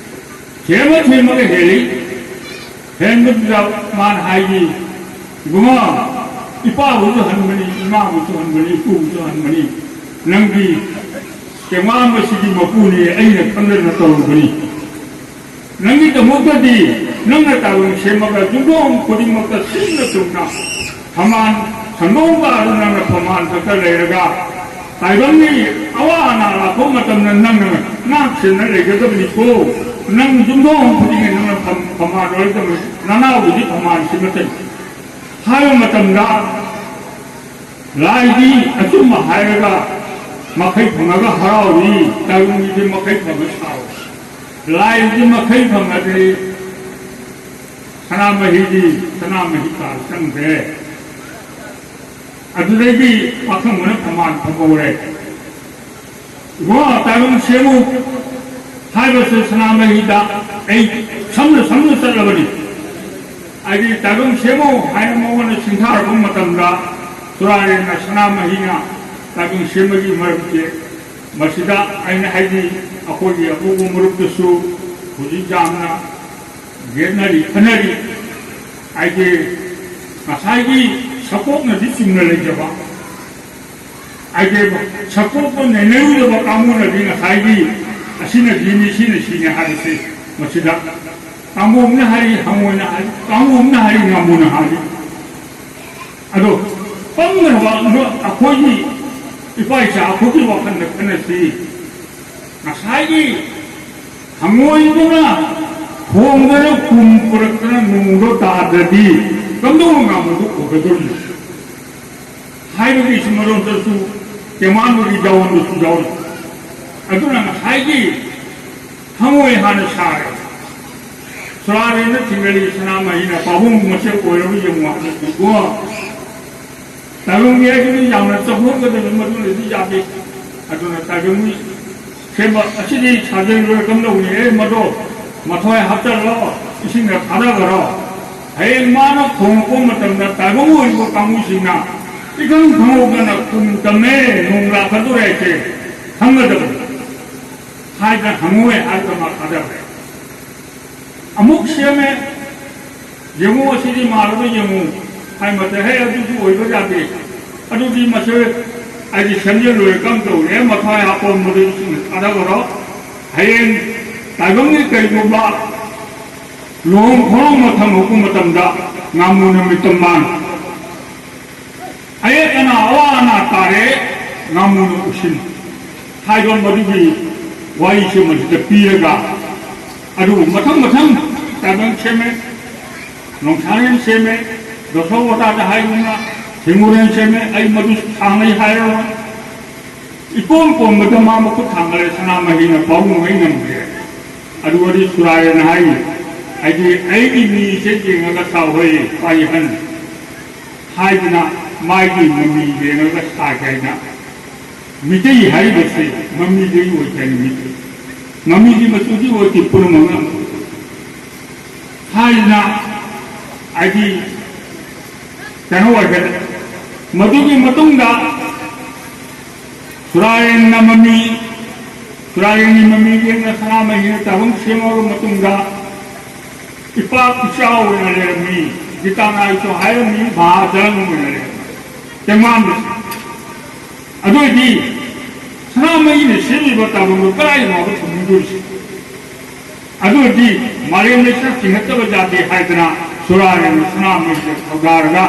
ꯊꯦꯝꯃ ꯊꯦꯝꯃꯒ ꯍꯦꯜꯂꯤ꯫ ꯍꯦꯟꯕꯗꯨꯗ ꯃꯥꯅ ꯍꯥꯏꯈꯤ, "ꯏꯕꯨꯡꯉꯣ, ꯏꯄꯥꯕꯨꯁꯨ ꯍꯟꯕꯅꯤ, ꯏꯃꯥꯕꯨꯁꯨ ꯍꯟꯕꯅꯤ, ꯏꯄꯨꯕꯨꯁꯨ ꯍꯟꯕꯅꯤ꯫ ꯅꯪꯗꯤ ꯇꯦꯡꯋꯥꯡꯕꯁꯤꯒꯤ ꯃꯄꯨꯅꯤ, ꯑꯩꯅ ꯈꯪꯗꯅ ꯇꯧꯔꯨꯕꯅꯤ꯫ ꯅꯪꯒꯤꯗꯃꯛꯇꯗꯤ ꯅꯪꯅ ꯇꯥꯏꯕꯪ ꯁꯦꯝꯃꯒ ꯌꯨꯝꯊꯣꯡ ꯈꯨꯗꯤꯡꯃꯛꯇ ꯁꯤꯟꯅ ꯆꯨꯝꯅ ꯐꯝꯕꯥꯜ ꯁꯟꯗꯣꯡ ꯀꯥꯗꯨꯅ ꯅꯪꯅ ꯐꯝꯕꯥꯜ ꯈꯛꯇ ꯂꯩꯔꯒ ꯇꯥꯏꯕꯪꯒꯤ ꯑꯋꯥ ꯑꯅꯥ ꯂꯥꯛꯄ ꯃꯇꯝꯗ ꯅꯪꯅ ꯉꯥꯛ ꯁꯦꯟꯅ ꯂꯩꯒꯗꯕꯅꯤꯀꯣ꯫ ꯅꯪ ꯌꯨꯝꯊꯣꯡ ꯈꯨꯗꯤꯡꯒꯤ ꯅꯪꯅ ꯐꯝ-, ꯐꯝꯕꯥꯜ ꯑꯣꯏꯒꯗꯕꯅꯤ꯫ ꯅꯅꯥꯎꯒꯤꯗꯤ ꯐꯝꯕꯥꯜꯁꯤ ꯅꯠꯇꯦ" ꯍꯥꯏꯕ ꯃꯇꯝꯗ ꯂꯥꯏꯗꯤ ꯑꯆꯨꯝꯕ ꯍꯥꯏꯔꯒ ꯃꯈꯩ ꯐꯪꯉꯒ ꯍꯔꯥꯎꯏ, ꯇꯥꯏꯕꯪꯒꯤꯗꯤ ꯃꯈꯩ ꯐꯪꯉ ꯁꯥꯎꯏ꯫ ꯂꯥꯏꯗꯤ ꯃꯈꯩ ꯐꯪꯉꯗꯤ ꯁꯅꯥꯃꯍꯤꯗꯤ ꯁꯅꯥꯃꯍꯤ ꯀꯥ ꯆꯪꯗ꯭ꯔꯦ꯫ ꯑꯗꯨꯗꯩꯗꯤ ꯄꯥꯈꯪꯕꯅ ꯐꯝꯕꯥꯜ ꯐꯝꯍꯧꯔꯦ꯫ "ꯏꯕꯨꯡꯉꯣ, ꯇꯥꯏꯕꯪ ꯁꯦꯝꯃꯨ" ꯍꯥꯏꯕꯁꯦ ꯁꯅꯥꯃꯍꯤꯗ ꯑꯩ ꯁꯝꯅ ꯁꯝꯅ ꯆꯠꯂꯕꯅꯤ꯫ ꯍꯥꯏꯗꯤ ꯇꯥꯏꯕꯪ ꯁꯦꯝꯃꯨ ꯍꯥꯏꯅ ꯃꯉꯣꯟꯗ ꯁꯤꯡꯊꯥꯔꯛꯄ ꯃꯇꯝꯗ ꯁꯨꯔꯥꯔꯦꯟꯅ ꯁꯅꯥꯃꯍꯤꯅ ꯇꯥꯏꯕꯪ ꯁꯦꯝꯕꯒꯤ ꯃꯔꯝꯁꯦ ꯃꯁꯤꯗ ꯑꯩꯅ ꯍꯥꯏꯗꯤ ꯑꯩꯈꯣꯏꯒꯤ ꯑꯄꯨꯕ ꯃꯔꯨꯞꯇꯁꯨ ꯍꯧꯖꯤꯛ ꯌꯥꯝꯅ ꯌꯦꯠꯅꯔꯤ, ꯈꯟꯅꯔꯤ꯫ ꯍꯥꯏꯗꯤ ꯉꯁꯥꯏꯒꯤ ꯁꯀꯣꯛꯅꯗꯤ ꯆꯨꯝꯅ ꯂꯩꯖꯕ, ꯍꯥꯏꯗꯤ ꯁꯀꯣꯛꯇꯣ ꯅꯩꯅꯔꯨꯗꯕ ꯀꯥꯡꯕꯨꯅꯗꯤ ꯉꯁꯥꯏꯒꯤ ꯑꯁꯤꯅ ꯁꯤꯅꯤ, ꯁꯤꯅ ꯁꯤꯅꯤ ꯍꯥꯏꯕꯁꯦ ꯃꯁꯤꯗ ꯀꯥꯡꯕꯨ ꯑꯃꯅ ꯍꯥꯏꯔꯤ, ꯍꯪꯉꯣꯏꯅ ꯍꯥꯏꯔꯤ, ꯀꯥꯡꯕꯨ ꯑꯃꯅ ꯍꯥꯏꯔꯤ, ꯉꯥꯃꯨꯅ ꯍꯥꯏꯔꯤ꯫ ꯑꯗꯣ ꯄꯪꯈ꯭ꯔꯕ ꯑꯩꯈꯣꯏꯒꯤ ꯏꯄꯥ ꯏꯆꯥ ꯑꯩꯈꯣꯏꯒꯤ ꯋꯥꯈꯜꯗ ꯈꯟꯅꯁꯤ꯫ ꯉꯁꯥꯏꯒꯤ ꯍꯪꯉꯣꯏꯗꯨꯅ ꯈꯣꯡꯗꯅ ꯀꯨꯝ ꯄꯨꯔꯛꯇꯅ ꯅꯣꯡꯗꯣ ꯇꯥꯗ꯭ꯔꯗꯤ ꯀꯝꯗꯧꯅ ꯉꯥꯃꯨꯗꯣ ꯎꯒꯗꯧꯔꯤꯅꯣ ꯍꯥꯏꯕꯒꯤꯁꯨ ꯃꯔꯣꯝꯗꯁꯨ ꯇꯦꯡꯕꯥꯡꯕꯒꯤ ꯌꯥꯑꯣꯟꯗꯁꯨ ꯌꯥꯎꯔꯤ꯫ ꯑꯗꯨꯅ ꯉꯁꯥꯏꯒꯤ ꯍꯪꯉꯣꯏ ꯍꯥꯟꯅ ꯁꯥꯔꯦ꯫ ꯁꯨꯔꯥꯔꯦꯟꯗ ꯊꯤꯡꯒꯜꯂꯤ ꯁꯅꯥꯃꯍꯤꯅ ꯄꯥꯕꯨꯡ ꯃꯁꯦ ꯑꯣꯏꯔꯕ ꯌꯦꯡꯉꯨ ꯍꯥꯏꯅ ꯏꯕꯨꯡꯉꯣ꯫ ꯇꯥꯏꯕꯪꯒꯤ ꯍꯥꯏꯁꯤꯗꯤ ꯌꯥꯝꯅ ꯆꯥꯎꯊꯣꯛꯀꯗꯕ ꯃꯗꯨꯅꯗꯤ ꯌꯥꯗꯦ꯫ ꯑꯗꯨꯅ ꯇꯥꯏꯕꯪꯒꯤ ꯁꯦꯝꯕ ꯑꯁꯤꯗꯤ ꯁꯥꯖꯜꯂꯣꯏ ꯀꯝꯗꯧꯅꯤ? ꯑꯦ, ꯃꯗꯣ ꯃꯊꯋꯥꯏ ꯍꯥꯞꯆꯜꯂꯣ, ꯏꯁꯤꯡꯗ ꯊꯥꯗꯈ꯭ꯔꯣ꯫ ꯍꯌꯦꯡ ꯃꯥꯅ ꯈꯣꯡꯉꯛꯄ ꯃꯇꯝꯗ ꯇꯥꯏꯕꯪ ꯑꯣꯏꯔꯤꯕ ꯀꯥꯡꯕꯨꯁꯤꯡꯅ ꯏꯈꯪ ꯈꯪꯍꯧꯗꯅ ꯀꯨꯝ ꯇꯝꯃꯦ, ꯅꯣꯡ ꯂꯥꯛꯀꯗꯧꯔꯦ ꯍꯥꯏꯁꯦ ꯈꯪꯒꯗꯕꯅꯤ ꯍꯥꯏꯗꯅ ꯍꯪꯉꯣꯏ ꯍꯥꯏꯗꯅ ꯃꯥ ꯊꯥꯗꯈ꯭ꯔꯦ꯫ ꯑꯃꯨꯛ ꯁꯦꯝꯃꯦ, ꯌꯦꯡꯉꯨ ꯑꯁꯤꯗꯤ ꯃꯥꯜꯂꯕ ꯌꯦꯡꯉꯨ ꯍꯥꯏ ꯃꯇꯝꯗ, "ꯍꯦ, ꯑꯗꯨꯗꯤ ꯑꯣꯏꯕ ꯌꯥꯗꯦ, ꯑꯗꯨꯗꯤ ꯃꯁꯦ ꯑꯩꯗꯤ ꯁꯦꯝꯖꯤꯜꯂꯣꯏ, ꯀꯝ ꯇꯧꯔꯦ, ꯃꯊ꯭ꯋꯥꯏ ꯍꯥꯞꯄꯝꯕꯗ ꯏꯁꯤꯡ ꯊꯥꯗꯈ꯭ꯔꯣ, ꯍꯌꯦꯡ ꯇꯥꯏꯕꯪꯒꯤ ꯀꯩꯒꯨꯝꯕ ꯂꯨꯍꯣꯡ ꯈꯣꯡꯗꯣꯡꯕ ꯊꯝꯃꯛꯄ ꯃꯇꯝꯗ ꯉꯥꯃꯨꯅ ꯃꯤꯇꯝ ꯃꯥꯡ, ꯑꯌꯦꯠ ꯑꯅꯥ ꯑꯋꯥ ꯑꯅꯥ ꯇꯥꯔꯦ, ꯉꯥꯃꯨꯅ ꯎꯁꯤꯟ" ꯍꯥꯏꯕ ꯃꯗꯨꯒꯤ ꯋꯥꯔꯤꯁꯦ ꯃꯁꯤꯗ ꯄꯤꯔꯒ, ꯑꯗꯨꯕꯨ ꯃꯊꯪ ꯃꯊꯪ ꯇꯥꯏꯕꯪ ꯁꯦꯝꯃꯦ, ꯅꯣꯡꯁꯥꯔꯦꯟ ꯁꯦꯝꯃꯦ, ꯗꯁꯣ ꯋꯥꯇꯥꯗ ꯍꯥꯏꯒꯨꯝꯅ ꯊꯦꯡꯒꯨꯔꯦꯟ ꯁꯦꯝꯃꯦ, ꯑꯩ ꯃꯗꯨ ꯁꯥꯡꯅ ꯑꯩ ꯍꯥꯏꯔꯔꯣꯏ꯫ ꯏꯄꯣꯝ ꯄꯣꯝꯕꯗ ꯃꯥ ꯃꯈꯨꯠ ꯊꯥꯡꯒꯠꯂꯦ, ꯁꯅꯥꯃꯍꯤꯅ ꯄꯥꯕꯨꯡ ꯑꯩ ꯉꯝꯗ꯭ꯔꯦ꯫ ꯑꯗꯨꯒꯗꯤ ꯁꯨꯔꯥꯔꯦꯟꯅ ꯍꯥꯏꯔꯤ, ꯍꯥꯏꯗꯤ, "ꯑꯩꯒꯤ ꯃꯤꯁꯦ ꯌꯦꯡꯉꯒ ꯁꯥꯎꯍꯩ, ꯄꯥꯏꯍꯟ" ꯍꯥꯏꯗꯅ ꯃꯥꯒꯤ ꯃꯃꯤ ꯌꯦꯡꯉꯒ ꯁꯥꯒꯦ ꯍꯥꯏꯅ꯫ ꯃꯤꯇꯩ ꯍꯥꯏꯔꯤꯕꯁꯤ ꯃꯃꯤꯗꯒꯤ ꯑꯣꯏꯈ꯭ꯔꯦ, ꯃꯤꯇꯩ꯫ ꯃꯃꯤꯗꯤ ꯃꯆꯨꯗꯤ ꯑꯣꯏꯗꯦ, ꯄꯨꯝꯅꯃꯛꯅ ꯍꯥꯏꯗꯅ ꯍꯥꯏꯗꯤ ꯀꯩꯅꯣ ꯑꯣꯏꯈ꯭ꯔꯦ꯫ ꯃꯗꯨꯒꯤ ꯃꯇꯨꯡꯗ ꯁꯨꯔꯥꯔꯦꯟꯅ ꯃꯃꯤ, ꯁꯨꯔꯥꯔꯦꯟꯒꯤ ꯃꯃꯤ ꯌꯦꯡꯅ ꯁꯅꯥꯃꯍꯤꯅ ꯇꯥꯏꯕꯪ ꯁꯦꯝꯃꯕ ꯃꯇꯨꯡꯗ ꯏꯄꯥꯛ ꯏꯆꯥꯎ ꯑꯣꯏꯅ ꯂꯩꯔꯝꯃꯤ꯫ ꯒꯤꯇꯥꯅꯥꯏꯁꯨ ꯍꯥꯏꯔꯝꯃꯤ, ꯃꯍꯥꯖꯟ ꯑꯣꯏꯅ ꯂꯩꯔꯝꯃꯤ꯫ ꯇꯦꯡꯕꯥꯡꯕꯁꯦ꯫ ꯑꯗꯨ ꯑꯣꯏꯗꯤ ꯁꯅꯥꯃꯍꯤꯅ ꯁꯦꯝꯃꯤꯕ ꯇꯥꯏꯕꯪꯗꯣ ꯀꯗꯥꯏꯗꯅꯣꯕ ꯊꯝꯅꯤꯡꯗꯣꯏꯁꯦ? ꯑꯗꯨ ꯑꯣꯏꯗꯤ ꯃꯥꯂꯦꯝ ꯂꯩꯁꯤꯅ ꯆꯤꯡꯈꯠꯇꯕ ꯌꯥꯗꯦ ꯍꯥꯏꯗꯅ ꯁꯨꯔꯥꯔꯦꯟꯅ ꯁꯅꯥꯃꯍꯤꯗ ꯊꯧꯗꯥꯔꯒ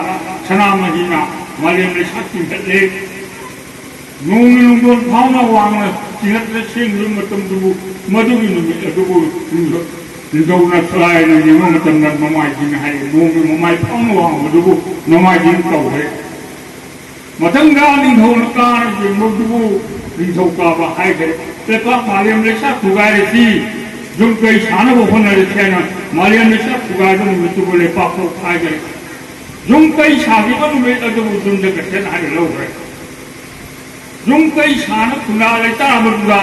ꯁꯅꯥꯃꯍꯤꯅ ꯃꯥꯂꯦꯝ ꯂꯩꯁꯥ ꯆꯤꯡꯈꯠꯂꯦ꯫ ꯅꯣꯡꯃ ꯅꯣꯡꯗꯣꯟ ꯐꯥꯎꯅ ꯋꯥꯡꯅ ꯆꯤꯡꯈꯠꯂ ꯁꯦꯝꯈꯤꯕ ꯃꯇꯝꯗꯨꯕꯨ, ꯃꯗꯨꯒꯤ ꯅꯨꯃꯤꯠ ꯑꯗꯨꯕꯨ ꯅꯤꯡꯊꯧ ꯅꯛꯁꯂꯥꯏꯅ ꯌꯦꯡꯕ ꯃꯇꯝꯗ ꯅꯣꯡꯃꯥꯏꯖꯤꯡ ꯍꯥꯏ꯫ ꯅꯣꯡꯃ ꯃꯃꯥꯏ ꯐꯥꯎꯅ ꯋꯥꯡꯕꯗꯨꯕꯨ ꯅꯣꯡꯃꯥꯏꯖꯤꯡ ꯀꯧꯔꯦ꯫ ꯃꯊꯪꯗ ꯅꯤꯡꯊꯧꯅ ꯀꯥꯅ ꯌꯦꯡꯕꯗꯨꯕꯨ ꯅꯤꯡꯊꯧꯀꯥꯕ ꯍꯥꯏꯈ꯭ꯔꯦ꯫ ꯂꯩꯄꯥꯛ ꯃꯥꯂꯦꯝ ꯂꯩꯁꯥ ꯊꯨꯒꯥꯏꯔꯁꯤ, ꯌꯨꯝ ꯀꯩ ꯁꯥꯅꯕ ꯍꯣꯠꯅꯔꯁꯤ ꯍꯥꯏꯅ ꯃꯥꯂꯦꯝ ꯂꯩꯁꯥ ꯊꯨꯒꯥꯏꯕ ꯅꯨꯃꯤꯠꯇꯨꯕꯨ ꯂꯩꯄꯥꯛꯄꯣꯛ ꯍꯥꯏꯈ꯭ꯔꯦ꯫ ꯌꯨꯝ ꯀꯩ ꯁꯥꯈꯤꯕ ꯅꯨꯃꯤꯠ ꯑꯗꯨꯕꯨ ꯌꯨꯝꯖꯀꯩꯁ ꯍꯥꯏꯅ ꯂꯧꯈ꯭ꯔꯦ꯫ ꯌꯨꯝ ꯀꯩ ꯁꯥꯅ ꯈꯨꯟꯗꯥ ꯂꯩꯇꯥꯔꯕꯗꯨꯗ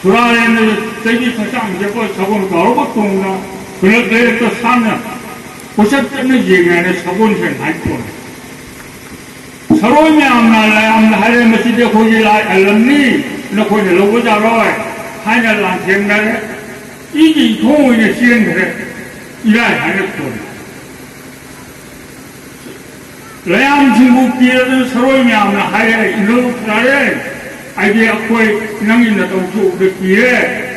ꯁꯨꯔꯥꯔꯦꯟꯅ ꯆꯩꯕꯤ ꯐꯆꯥꯡ ꯌꯦꯛꯄ ꯁꯒꯣꯜ ꯀꯥꯎꯔꯕ ꯇꯣꯡꯅ ꯈꯨꯜꯂꯛ ꯂꯩꯔꯛꯇ ꯁꯥꯟꯅ ꯀꯣꯏꯆꯠ ꯆꯠꯅ ꯌꯦꯡꯉꯦ ꯍꯥꯏꯅ ꯁꯒꯣꯜꯁꯦ ꯍꯥꯏ ꯊꯣꯟꯅꯩ꯫ ꯁꯔꯣꯏ ꯃꯌꯥꯝꯅ ꯂꯥꯏꯌꯥꯝꯗ ꯍꯥꯏꯔꯦ, "ꯃꯁꯤꯗꯤ ꯑꯩꯈꯣꯏꯒꯤ ꯂꯥꯏ ꯑꯜꯂꯝꯅꯤ, ꯅꯈꯣꯏꯅ ꯂꯧꯕ ꯌꯥꯔꯣꯏ" ꯍꯥꯏꯅ ꯂꯥꯟꯊꯦꯡꯅꯔꯦ꯫ ꯏꯒꯤ ꯏꯊꯣꯡ ꯑꯣꯏꯅ ꯆꯦꯟꯈ꯭ꯔꯦ꯫ ꯏꯔꯥꯏ ꯍꯥꯏꯅ ꯊꯣꯟꯅꯩ꯫ ꯂꯥꯏꯌꯥꯝꯁꯤꯡꯕꯨ ꯀꯤꯔꯗꯨꯅ ꯁꯔꯣꯏ ꯃꯌꯥꯝꯅ ꯍꯥꯏꯔꯦ, "ꯏꯅꯧ ꯐꯔꯦ, ꯍꯥꯏꯗꯤ ꯑꯩꯈꯣꯏ ꯅꯪꯒꯤ ꯅꯇꯧ ꯊꯣꯛꯎꯕꯗ ꯀꯤꯔꯦ,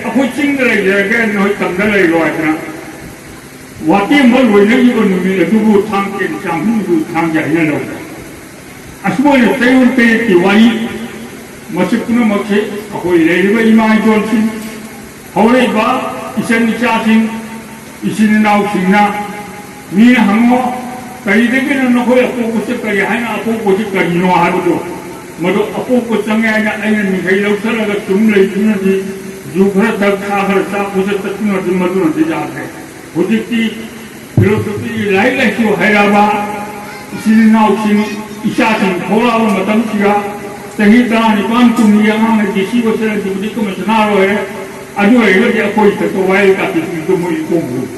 ꯑꯩꯈꯣꯏ ꯆꯤꯡꯗ ꯂꯩꯖꯔꯒꯦ, ꯅꯈꯣꯏ ꯇꯝꯗ ꯂꯩꯔꯣ" ꯍꯥꯏꯗꯅ ꯋꯥꯇꯦꯝꯕ ꯂꯣꯏꯅꯈꯤꯕ ꯅꯨꯃꯤꯠ ꯑꯗꯨꯕꯨ ꯊꯥꯡ ꯇꯦꯟ ꯆꯥꯝꯃꯔꯤꯕꯨ ꯊꯥꯡꯒꯦ ꯍꯥꯏꯅ ꯂꯧꯔꯦ꯫ ꯑꯁꯨꯃꯥꯏꯅ ꯆꯌꯣꯜ ꯇꯔꯦꯠꯀꯤ ꯋꯥꯔꯤ ꯃꯁꯤ ꯄꯨꯝꯅꯃꯛꯁꯦ ꯑꯩꯈꯣꯏ ꯂꯩꯔꯤꯕ ꯏꯃꯥ ꯏꯆꯣꯟꯁꯤꯡ, ꯍꯧꯔꯛꯏꯕ ꯏꯆꯟ ꯏꯆꯥꯁꯤꯡ, ꯏꯆꯤꯟ ꯏꯅꯥꯎꯁꯤꯡꯅ ꯃꯤꯅ ꯍꯪꯉꯣ, "ꯀꯔꯤꯗꯒꯤꯅꯣ ꯅꯈꯣꯏ ꯑꯄꯣꯛꯄꯁꯦ ꯀꯔꯤ ꯍꯥꯏꯅ ꯑꯄꯣꯛꯄꯁꯦ ꯀꯔꯤꯅꯣ?" ꯍꯥꯏꯕꯗꯣ, ꯃꯗꯨ ꯑꯄꯣꯛꯄ ꯆꯪꯉꯦ ꯍꯥꯏꯅ ꯑꯩꯅ ꯃꯤꯡꯈꯩ ꯂꯧꯁꯤꯜꯂꯒ ꯁꯨꯝ ꯂꯩꯗꯨꯅꯗꯤ, ꯌꯨ ꯈꯔ ꯊꯛ, ꯁꯥ ꯈꯔ ꯆꯥ, ꯀꯣꯏꯆꯠ ꯆꯠꯇꯨꯅꯗꯤ ꯃꯗꯨꯅꯗꯤ ꯌꯥꯗ꯭ꯔꯦ꯫ ꯍꯧꯖꯤꯛꯇꯤ ꯐꯤꯂꯣꯁꯣꯐꯤꯒꯤ ꯂꯥꯏꯔꯤꯛ ꯂꯥꯏꯁꯨ ꯍꯩꯔꯕ ꯏꯆꯤꯜ ꯏꯅꯥꯎꯁꯤꯡ, ꯏꯆꯥꯁꯤꯡ ꯊꯣꯛꯂꯛꯑꯕ ꯃꯇꯝꯁꯤꯗ, ꯆꯍꯤ ꯇꯔꯥꯅꯤꯄꯥꯟ ꯀꯨꯟꯒꯤ ꯑꯉꯥꯡꯅ ꯗꯤ ꯁꯤ ꯑꯣꯏꯁꯤꯜꯂ ꯗꯤꯄꯨꯇꯤ ꯀꯃꯤꯁꯅꯔ ꯑꯣꯏꯔꯦ꯫ ꯑꯗꯨ ꯑꯣꯏꯔꯒꯗꯤ ꯑꯩꯈꯣꯏ ꯇꯧ ꯍꯥꯏ ꯀꯥꯇꯤꯁꯤꯡꯗꯨ ꯃꯣꯏ ꯀꯣꯡꯕꯨ꯫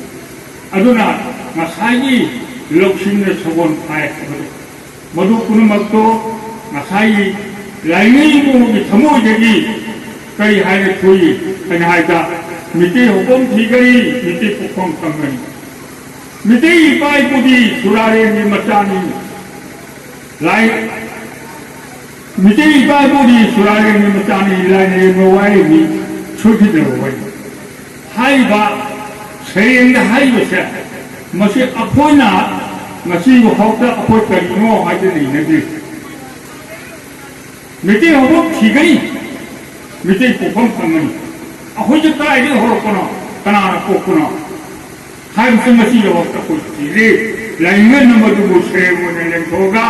ꯑꯗꯨꯅ ꯉꯁꯥꯏꯒꯤ ꯂꯧꯁꯤꯡꯅ ꯁꯒꯣꯜ ꯐꯥꯏ ꯍꯥꯏꯕꯗꯣ, ꯃꯗꯨ ꯄꯨꯝꯅꯃꯛꯇꯣ ꯉꯁꯥꯏꯒꯤ ꯂꯥꯏꯅꯤꯡ ꯏꯃꯨꯡꯒꯤ ꯊꯃꯣꯏꯗꯒꯤ ꯀꯔꯤ ꯍꯥꯏꯅ ꯊꯣꯛꯏ ꯍꯥꯏꯅ ꯍꯥꯏꯕꯗ, "ꯃꯤꯇꯩ ꯍꯧꯐꯝ ꯊꯤꯒꯅꯤ, ꯃꯤꯇꯩ ꯄꯣꯛꯐꯝ ꯈꯪꯒꯅꯤ"꯫ ꯃꯤꯇꯩ ꯏꯄꯥ ꯏꯄꯨꯗꯤ ꯁꯨꯔꯥꯔꯦꯟꯒꯤ ꯃꯆꯥꯅꯤ꯫ ꯂꯥꯏ, ꯃꯤꯇꯩ ꯏꯄꯥ ꯏꯄꯨꯗꯤ ꯁꯨꯔꯥꯔꯦꯟꯒꯤ ꯃꯆꯥꯅꯤ, ꯂꯥꯏꯅ ꯂꯦꯝꯕ ꯋꯥꯍꯩꯅꯤ, ꯁꯣꯏꯈꯤꯗ꯭ꯔꯕ ꯋꯥꯍꯩꯅꯤ꯫ ꯍꯥꯏꯔꯤꯕ ꯁꯩꯔꯦꯡꯗ ꯍꯥꯏꯔꯤꯕꯁꯦ, ꯃꯁꯤ ꯑꯩꯈꯣꯏꯅ ꯉꯁꯤ ꯐꯥꯎꯗ ꯑꯩꯈꯣꯏ ꯀꯔꯤꯅꯣ ꯍꯥꯏꯗꯅ ꯏꯅꯗ꯭ꯔꯤ꯫ ꯃꯩꯇꯩ ꯍꯧꯔꯛꯈꯤꯒꯅꯤ, ꯃꯩꯇꯩ ꯄꯣꯛꯐꯝ ꯈꯪꯒꯅꯤ꯫ ꯑꯩꯈꯣꯏꯁꯦ ꯀꯗꯥꯏꯗꯒꯤ ꯍꯧꯔꯛꯄꯅꯣ, ꯀꯅꯥꯅ ꯄꯣꯛꯄꯅꯣ ꯍꯥꯏꯕꯁꯤ ꯉꯁꯤꯒꯤꯗꯃꯛꯇ ꯑꯩꯈꯣꯏ ꯊꯤꯔꯤ꯫ ꯂꯥꯏꯅꯤꯡꯉꯟꯅ ꯃꯗꯨꯕꯨ ꯁꯩꯔꯦꯡ ꯑꯣꯏꯅ ꯂꯦꯡꯊꯣꯛꯑꯒ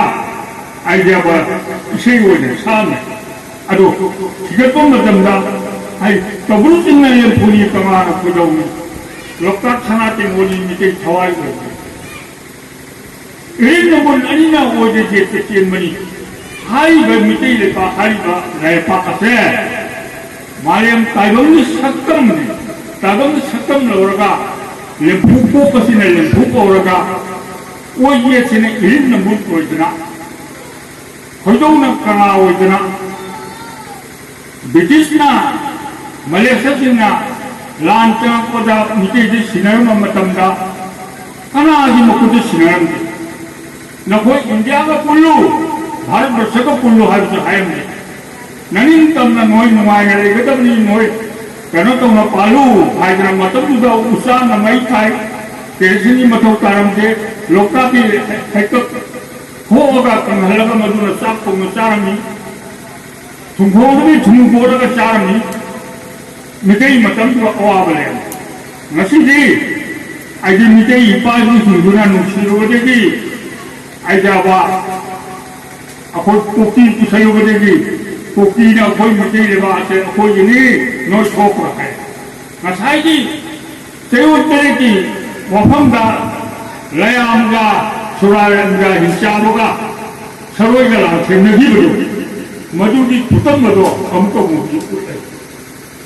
ꯍꯥꯏꯖꯕ ꯏꯁꯩ ꯑꯣꯏꯅ ꯁꯥꯝꯃꯦ꯫ ꯑꯗꯣ ꯊꯤꯒꯠꯄ ꯃꯇꯝꯗ ꯍꯥꯏ ꯀꯕꯨꯔꯨ ꯆꯤꯡꯅ ꯂꯦꯝꯐꯨꯅꯤ ꯀꯪꯂꯥꯅ ꯈꯣꯏꯗꯧꯅꯤ, ꯂꯣꯛꯇꯥꯛ ꯁꯅꯥ ꯇꯦꯡꯀꯣꯠꯅꯤ ꯃꯤꯇꯩ ꯊꯋꯥꯏ ꯑꯣꯏꯕꯅꯤ꯫ ꯏꯔꯤꯜ ꯅꯣꯡꯕꯣꯟ ꯑꯅꯤꯅ ꯑꯣꯏꯗ ꯌꯦꯠꯇ ꯆꯦꯟꯕꯅꯤ꯫ ꯍꯥꯏꯔꯤꯕ ꯃꯤꯇꯩ ꯂꯩꯄꯥꯛ ꯍꯥꯏꯔꯤꯕ ꯂꯩꯄꯥꯛ ꯑꯁꯦ ꯃꯥꯂꯦꯝ ꯇꯥꯏꯕꯪꯒꯤ ꯁꯛꯇꯝꯅꯤ꯫ ꯇꯥꯏꯕꯪꯒꯤ ꯁꯛꯇꯝ ꯂꯧꯔꯒ ꯂꯦꯝꯐꯨ ꯄꯣꯛꯄꯁꯤꯅ ꯂꯦꯝꯐꯨ ꯀꯧꯔꯒ ꯑꯣꯏ ꯌꯦꯠꯁꯤꯅ ꯏꯔꯤꯜ ꯅꯣꯡꯕꯣꯟ ꯑꯣꯏꯗꯅ ꯈꯣꯏꯗꯧꯅ ꯀꯪꯂꯥ ꯑꯣꯏꯗꯅ ꯕ꯭ꯔꯤꯇꯤꯁꯅ, ꯃꯂꯦꯁꯤꯌꯥꯁꯤꯡꯅ ꯂꯥꯟ ꯆꯪꯉꯛꯄꯗ ꯃꯤꯇꯩꯁꯤ ꯁꯤꯟꯅꯔꯝꯕ ꯃꯇꯝꯗ ꯀꯅꯥꯒꯤ ꯃꯈꯨꯠꯇ ꯁꯤꯟꯅꯔꯝꯗꯦ꯫ ꯅꯈꯣꯏ ꯏꯟꯗꯤꯌꯥꯒ ꯄꯨꯜꯂꯨ, ꯚꯥꯔꯠ ꯕꯔꯁꯒ ꯄꯨꯜꯂꯨ ꯍꯥꯏꯕꯁꯨ ꯍꯥꯏꯔꯝꯗꯦ꯫ ꯅꯅꯤꯡꯇꯝꯅ ꯅꯣꯏ ꯅꯨꯡꯉꯥꯏꯅ ꯂꯩꯒꯗꯕꯅꯤ, ꯅꯣꯏ ꯀꯩꯅꯣ ꯇꯧꯅ ꯄꯥꯜꯂꯨ ꯍꯥꯏꯗꯅ ꯃꯇꯝꯗꯨꯗ ꯎꯆꯥꯟꯅ ꯃꯩ ꯊꯥꯏ, ꯀꯦꯔꯣꯁꯤꯟꯒꯤ ꯃꯊꯧ ꯇꯥꯔꯝꯗꯦ, ꯂꯣꯛꯇꯥꯛꯀꯤ ꯍꯦꯛꯇ ꯊꯣꯛꯑꯒ ꯀꯪꯍꯜꯂꯒ ꯃꯗꯨꯅ ꯆꯥꯛ ꯊꯣꯡꯅ ꯆꯥꯔꯝꯃꯤ꯫ ꯊꯨꯝꯈꯣꯡꯗꯒꯤ ꯊꯨꯝ ꯀꯣꯠꯂꯒ ꯆꯥꯔꯝꯃꯤ꯫ ꯃꯤꯇꯩ ꯃꯇꯝꯗꯨꯗ ꯑꯋꯥꯕ ꯂꯩꯔꯝꯃꯤ꯫ ꯉꯁꯤꯗꯤ ꯑꯩꯗꯤ ꯃꯤꯇꯩ ꯏꯄꯥ ꯏꯄꯨꯁꯤꯡꯗꯨꯅ ꯅꯨꯡꯁꯤꯔꯨꯕꯗꯒꯤ ꯑꯩꯗꯤ ꯑꯕ ꯑꯩꯈꯣꯏ ꯀꯣꯛꯆꯤ ꯄꯨꯁꯜꯂꯨꯕꯗꯒꯤ ꯀꯣꯛꯆꯤꯅ ꯑꯩꯈꯣꯏ ꯃꯤꯇꯩ ꯂꯩꯕꯥꯛ ꯑꯁꯦ ꯑꯩꯈꯣꯏꯒꯤꯅꯤ, ꯅꯣꯏ ꯊꯣꯛꯈ꯭ꯔꯣ ꯍꯥꯏ꯫ ꯉꯁꯥꯏꯒꯤ ꯆꯌꯣꯜ ꯇꯔꯦꯠꯀꯤ ꯋꯥꯐꯝꯗ ꯂꯌꯥꯝꯒ ꯁꯨꯔꯥꯔꯦꯟꯒ ꯍꯤꯡꯆꯥꯕꯒ ꯁꯔꯣꯏꯒ ꯂꯥꯟꯊꯦꯡꯅꯈꯤꯕꯗꯨ, ꯃꯗꯨꯒꯤ ꯈꯨꯗꯝ ꯑꯗꯣ ꯑꯃꯨꯛꯀ ꯑꯃꯨꯛ ꯍꯧꯖꯤꯛ ꯎꯠꯂꯦ꯫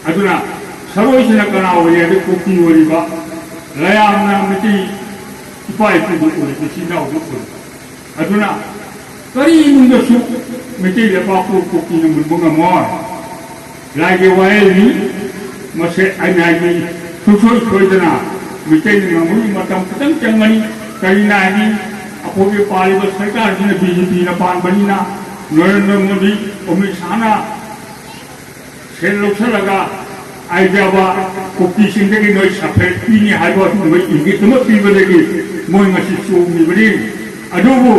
ꯑꯗꯨꯅ ꯁꯔꯣꯏꯁꯤꯅ ꯀꯅꯥ ꯑꯣꯏꯔꯤ ꯍꯥꯏꯕꯗ ꯀꯨꯀꯤ ꯑꯣꯏꯔꯤꯕ, ꯂꯌꯥꯝꯅ ꯃꯩꯇꯩ ꯏꯄꯥ ꯏꯄꯨꯗꯨ ꯑꯣꯏꯔꯤꯕ, ꯏꯆꯤꯟ ꯏꯅꯥꯎꯗꯨ ꯑꯣꯏꯔꯤꯕ꯫ ꯑꯗꯨꯅ ꯀꯔꯤ ꯏꯃꯨꯡꯗꯁꯨ ꯃꯩꯇꯩ ꯂꯩꯄꯥꯛꯄꯨ ꯀꯨꯀꯤꯅ ꯃꯨꯟꯕ ꯉꯝꯃꯣꯏ꯫ ꯂꯥꯏꯒꯤ ꯋꯥꯌꯦꯜꯅꯤ꯫ ꯃꯁꯦ ꯑꯩꯅ ꯍꯥꯏꯗꯤ ꯁꯨꯡꯁꯣꯏ ꯁꯣꯏꯗꯅ ꯃꯩꯇꯩꯅ ꯉꯝꯒꯅꯤ꯫ ꯃꯇꯝ ꯈꯤꯇꯪ ꯆꯪꯒꯅꯤ꯫ ꯀꯔꯤꯅ ꯍꯥꯏꯗꯤ ꯑꯩꯈꯣꯏꯒꯤ ꯄꯥꯜꯂꯤꯕ ꯁꯔꯀꯥꯔꯁꯤꯅ ꯕꯤ ꯖꯦ ꯄꯤꯅ ꯄꯥꯟꯕꯅꯤꯅ ꯅꯔꯦꯟꯗ꯭ꯔ ꯃꯣꯗꯤ, ꯑꯃꯤꯠ ꯁꯥꯍꯅ ꯁꯦꯜ ꯂꯧꯁꯤꯜꯂꯒ ꯍꯥꯏꯖꯕ ꯀꯨꯀꯤꯁꯤꯡꯗꯒꯤ ꯅꯣꯏ ꯁꯄꯣꯔꯠ ꯄꯤꯅꯤ ꯍꯥꯏꯕ ꯑꯗꯨꯒꯨꯝꯕ ꯏꯪꯒꯤꯠ ꯑꯃ ꯄꯤꯕꯗꯒꯤ ꯃꯣꯏ ꯉꯁꯤ ꯆꯣꯡꯉꯤꯕꯅꯤ꯫ ꯑꯗꯨꯕꯨ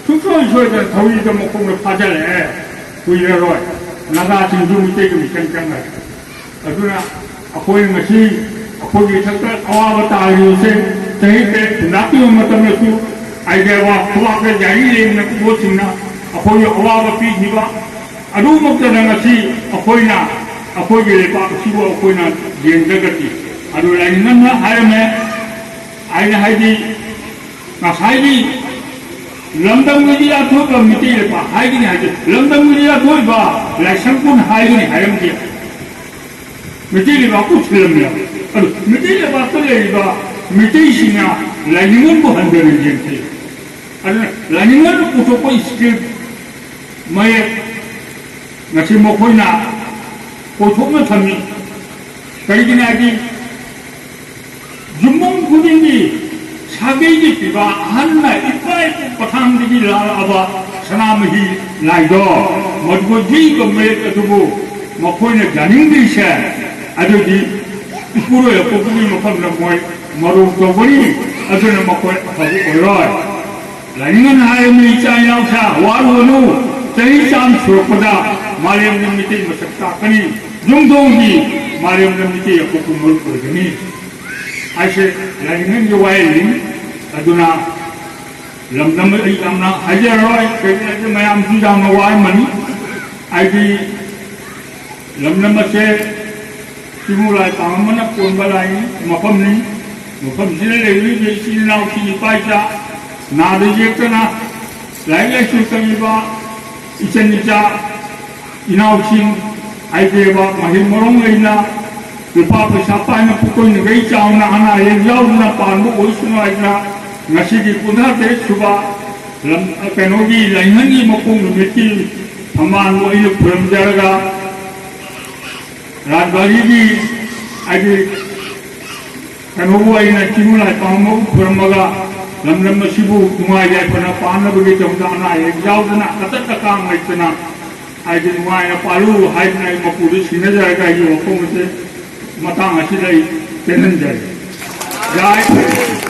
ꯁꯨꯡꯁꯣꯏ ꯁꯣꯏꯗꯅ ꯊꯧꯔꯤꯗ ꯃꯈꯣꯡꯗ ꯐꯥꯖꯤꯜꯂꯛꯑꯦ꯫ ꯀꯨꯏꯔꯔꯣꯏ ꯅꯥꯒꯥꯁꯤꯡꯁꯨ ꯃꯤꯇꯩꯒꯤ ꯃꯤꯆꯪ ꯆꯪꯉꯦ꯫ ꯑꯗꯨꯅ ꯑꯩꯈꯣꯏ ꯉꯁꯤ ꯑꯩꯈꯣꯏꯒꯤ ꯏꯊꯛꯇ ꯑꯋꯥꯕ ꯇꯥꯔꯤꯕꯁꯦ ꯆꯍꯤ ꯇꯔꯦꯠ ꯍꯨꯝꯗ꯭ꯔꯥ ꯄꯤꯕ ꯃꯇꯝꯗꯁꯨ ꯑꯥꯏꯗꯤꯌꯥ ꯈꯨꯕꯥꯛꯇ ꯌꯥꯔꯤ ꯂꯦꯡꯅ ꯄꯣꯠꯁꯤꯡꯅ ꯑꯩꯈꯣꯏꯒꯤ ꯑꯋꯥꯕ ꯄꯤꯈꯤꯕ ꯑꯗꯨꯃꯛꯇꯗ ꯉꯁꯤ ꯑꯩꯈꯣꯏꯅ ꯑꯩꯈꯣꯏꯒꯤ ꯂꯩꯕꯥꯛ ꯑꯁꯤꯕꯨ ꯑꯩꯈꯣꯏꯅ ꯌꯦꯡꯖꯒꯗꯤ꯫ ꯑꯗꯨ ꯂꯥꯏꯅꯤꯡꯉꯝꯅ ꯍꯥꯏꯔꯝꯃꯦ꯫ ꯑꯩꯅ ꯍꯥꯏꯗꯤ ꯉꯁꯥꯏꯒꯤ ꯂꯝꯗꯝꯒꯤꯗꯤ ꯑꯊꯣꯏꯕ ꯃꯤꯇꯩ ꯂꯩꯄꯥꯛ ꯍꯥꯏꯒꯅꯤ ꯍꯥꯏꯗꯤ ꯂꯝꯗꯝꯒꯤꯗꯤ ꯑꯊꯣꯏꯕ ꯂꯥꯏꯁꯪ ꯀꯨꯟ ꯍꯥꯏꯒꯅꯤ ꯍꯥꯏꯔꯝꯗꯦ꯫ ꯃꯤꯇꯩ ꯂꯩꯕꯥꯛꯄꯨ ꯊꯤꯜꯂꯝꯃꯦ꯫ ꯑꯗꯨ ꯃꯤꯇꯩ ꯂꯩꯕꯥꯛꯇ ꯂꯩꯔꯤꯕ ꯃꯤꯇꯩꯁꯤꯡꯅ ꯂꯥꯏꯅꯤꯡꯉꯝꯕꯨ ꯍꯟꯊꯅ ꯌꯦꯡꯈꯤ꯫ ꯑꯗꯨꯅ ꯂꯥꯏꯅꯤꯡꯉꯝꯅ ꯄꯨꯊꯣꯛꯄ ꯁ꯭ꯀꯤꯜ ꯃꯌꯦꯛ ꯉꯁꯤ ꯃꯈꯣꯏꯅ ꯀꯣꯏꯊꯣꯛꯅ ꯊꯝꯃꯤ꯫ ꯀꯔꯤꯒꯤꯅꯣ ꯍꯥꯏꯗꯤ ꯌꯨꯝꯕꯨꯝ ꯈꯨꯗꯤꯡꯒꯤ ꯁꯥꯒꯩꯒꯤ ꯄꯤꯕ ꯑꯍꯟꯅ ꯏꯄꯥ ꯏꯄꯨ ꯄꯊꯥꯡꯗꯒꯤ ꯂꯥꯛꯂꯛꯑꯕ ꯁꯅꯥꯃꯍꯤ ꯂꯥꯏꯗꯣ ꯃꯗꯨꯒ ꯌꯦꯛꯏꯕ ꯃꯌꯦꯛ ꯑꯗꯨꯕꯨ ꯃꯈꯣꯏꯅ ꯌꯥꯅꯤꯡꯗ꯭ꯔꯤꯁꯦ ꯑꯗꯨꯗꯤ ꯏꯄꯨꯔꯣꯏ ꯑꯄꯨꯄꯨꯒꯤ ꯃꯐꯝꯗ ꯃꯣꯏ ꯃꯔꯧ ꯇꯧꯒꯅꯤ꯫ ꯑꯗꯨꯅ ꯃꯈꯣꯏ ꯑꯐꯕ ꯑꯣꯏꯔꯣꯏ꯫ ꯂꯥꯏꯅꯤꯡꯉꯟ ꯍꯥꯏꯔꯝꯃꯤ, "ꯏꯆꯥ ꯏꯅꯥꯎꯁꯥ ꯋꯥꯔꯨꯒꯅꯨ, ꯆꯍꯤ ꯆꯥꯝ ꯁꯨꯔꯛꯄꯗ ꯃꯥꯂꯦꯝꯒꯤ ꯃꯤꯇꯩ ꯃꯁꯛ ꯇꯥꯛꯀꯅꯤ, ꯌꯨꯝꯊꯣꯡꯒꯤ ꯃꯥꯂꯦꯝꯗ ꯃꯤꯇꯩ ꯑꯄꯣꯛꯄ ꯃꯔꯨꯞ ꯑꯣꯏꯒꯅꯤ" ꯍꯥꯏꯁꯦ ꯂꯥꯏꯅꯤꯡꯉꯟꯒꯤ ꯋꯥꯍꯩꯅꯤ꯫ ꯑꯗꯨꯅ ꯂꯝꯗꯝ ꯑꯩ ꯌꯥꯝꯅ ꯍꯥꯏꯖꯔꯔꯣꯏ, ꯀꯩꯒꯤꯅꯣꯗ ꯃꯌꯥꯝꯁꯨ ꯌꯥꯝꯅ ꯋꯥꯔꯝꯃꯅꯤ꯫ ꯍꯥꯏꯗꯤ ꯂꯝꯗꯝ ꯑꯁꯦ ꯆꯤꯡꯃꯨ ꯂꯥꯏ ꯄꯥꯡ ꯑꯃꯅ ꯀꯣꯟꯕ ꯂꯥꯏꯅꯤ, ꯃꯐꯝꯅꯤ꯫ ꯃꯐꯝꯁꯤꯗ ꯂꯩꯔꯤꯕ ꯏꯆꯤꯜ ꯏꯅꯥꯎꯁꯤꯡ ꯏꯄꯥ ꯏꯆꯥ ꯅꯥꯗ ꯌꯦꯛꯇꯅ ꯂꯥꯏꯔꯤꯛ ꯂꯥꯏꯁꯨ ꯇꯝꯃꯤꯕ ꯏꯆꯟ ꯏꯆꯥ ꯏꯅꯥꯎꯁꯤꯡ ꯍꯥꯏꯗꯦꯕ ꯃꯍꯩ ꯃꯔꯣꯡ ꯂꯩꯅ ꯂꯨꯄꯥ ꯄꯩꯁꯥ ꯄꯥꯏꯅ ꯄꯨꯀꯣꯏꯅꯈꯩ ꯆꯥꯎꯅ ꯑꯅꯥ ꯑꯌꯦꯛ ꯌꯥꯎꯗꯅ ꯄꯥꯟꯕ ꯑꯣꯏꯁꯅꯨ ꯍꯥꯏꯗꯅ ꯉꯁꯤꯒꯤ ꯀꯨꯟꯊ꯭ꯔꯥ ꯇꯔꯦꯠ ꯁꯨꯕ ꯂꯝ-, ꯀꯩꯅꯣꯒꯤ ꯂꯥꯏꯅꯤꯡꯒꯤ ꯃꯄꯣꯛ ꯅꯨꯃꯤꯠꯀꯤ ꯊꯝꯕꯥꯜꯕꯨ ꯑꯩꯅ ꯈꯨꯔꯨꯝꯖꯔꯒ ꯔꯥꯖꯕꯥꯔꯤꯒꯤ ꯍꯥꯏꯗꯤ ꯀꯩꯅꯣꯕꯨ ꯑꯩꯅ ꯆꯤꯡ ꯂꯥꯏ ꯄꯥꯝꯕꯕꯨ ꯈꯨꯔꯨꯝꯃꯒ ꯂꯝꯗꯝ ꯑꯁꯤꯕꯨ ꯅꯨꯡꯉꯥꯏ ꯌꯥꯏꯐꯅ ꯄꯥꯟꯅꯕꯒꯤꯗꯃꯛꯇ ꯑꯅꯥ ꯑꯌꯦꯛ ꯌꯥꯎꯗꯅ ꯑꯇꯠ ꯑꯀꯥꯡ ꯂꯩꯇꯅ ꯍꯥꯏꯗꯤ ꯅꯨꯡꯉꯥꯏꯅ ꯄꯥꯜꯂꯨ ꯍꯥꯏꯗꯅ ꯑꯩ ꯃꯄꯨꯗ ꯁꯤꯡꯅꯖꯔꯒ ꯑꯩꯒꯤ ꯋꯥꯐꯝ ꯑꯁꯦ ꯃꯇꯥꯡ ꯑꯁꯤꯗ ꯑꯩ ꯇꯦꯟꯍꯟꯖꯔꯤ꯫ ꯖꯥꯏ꯫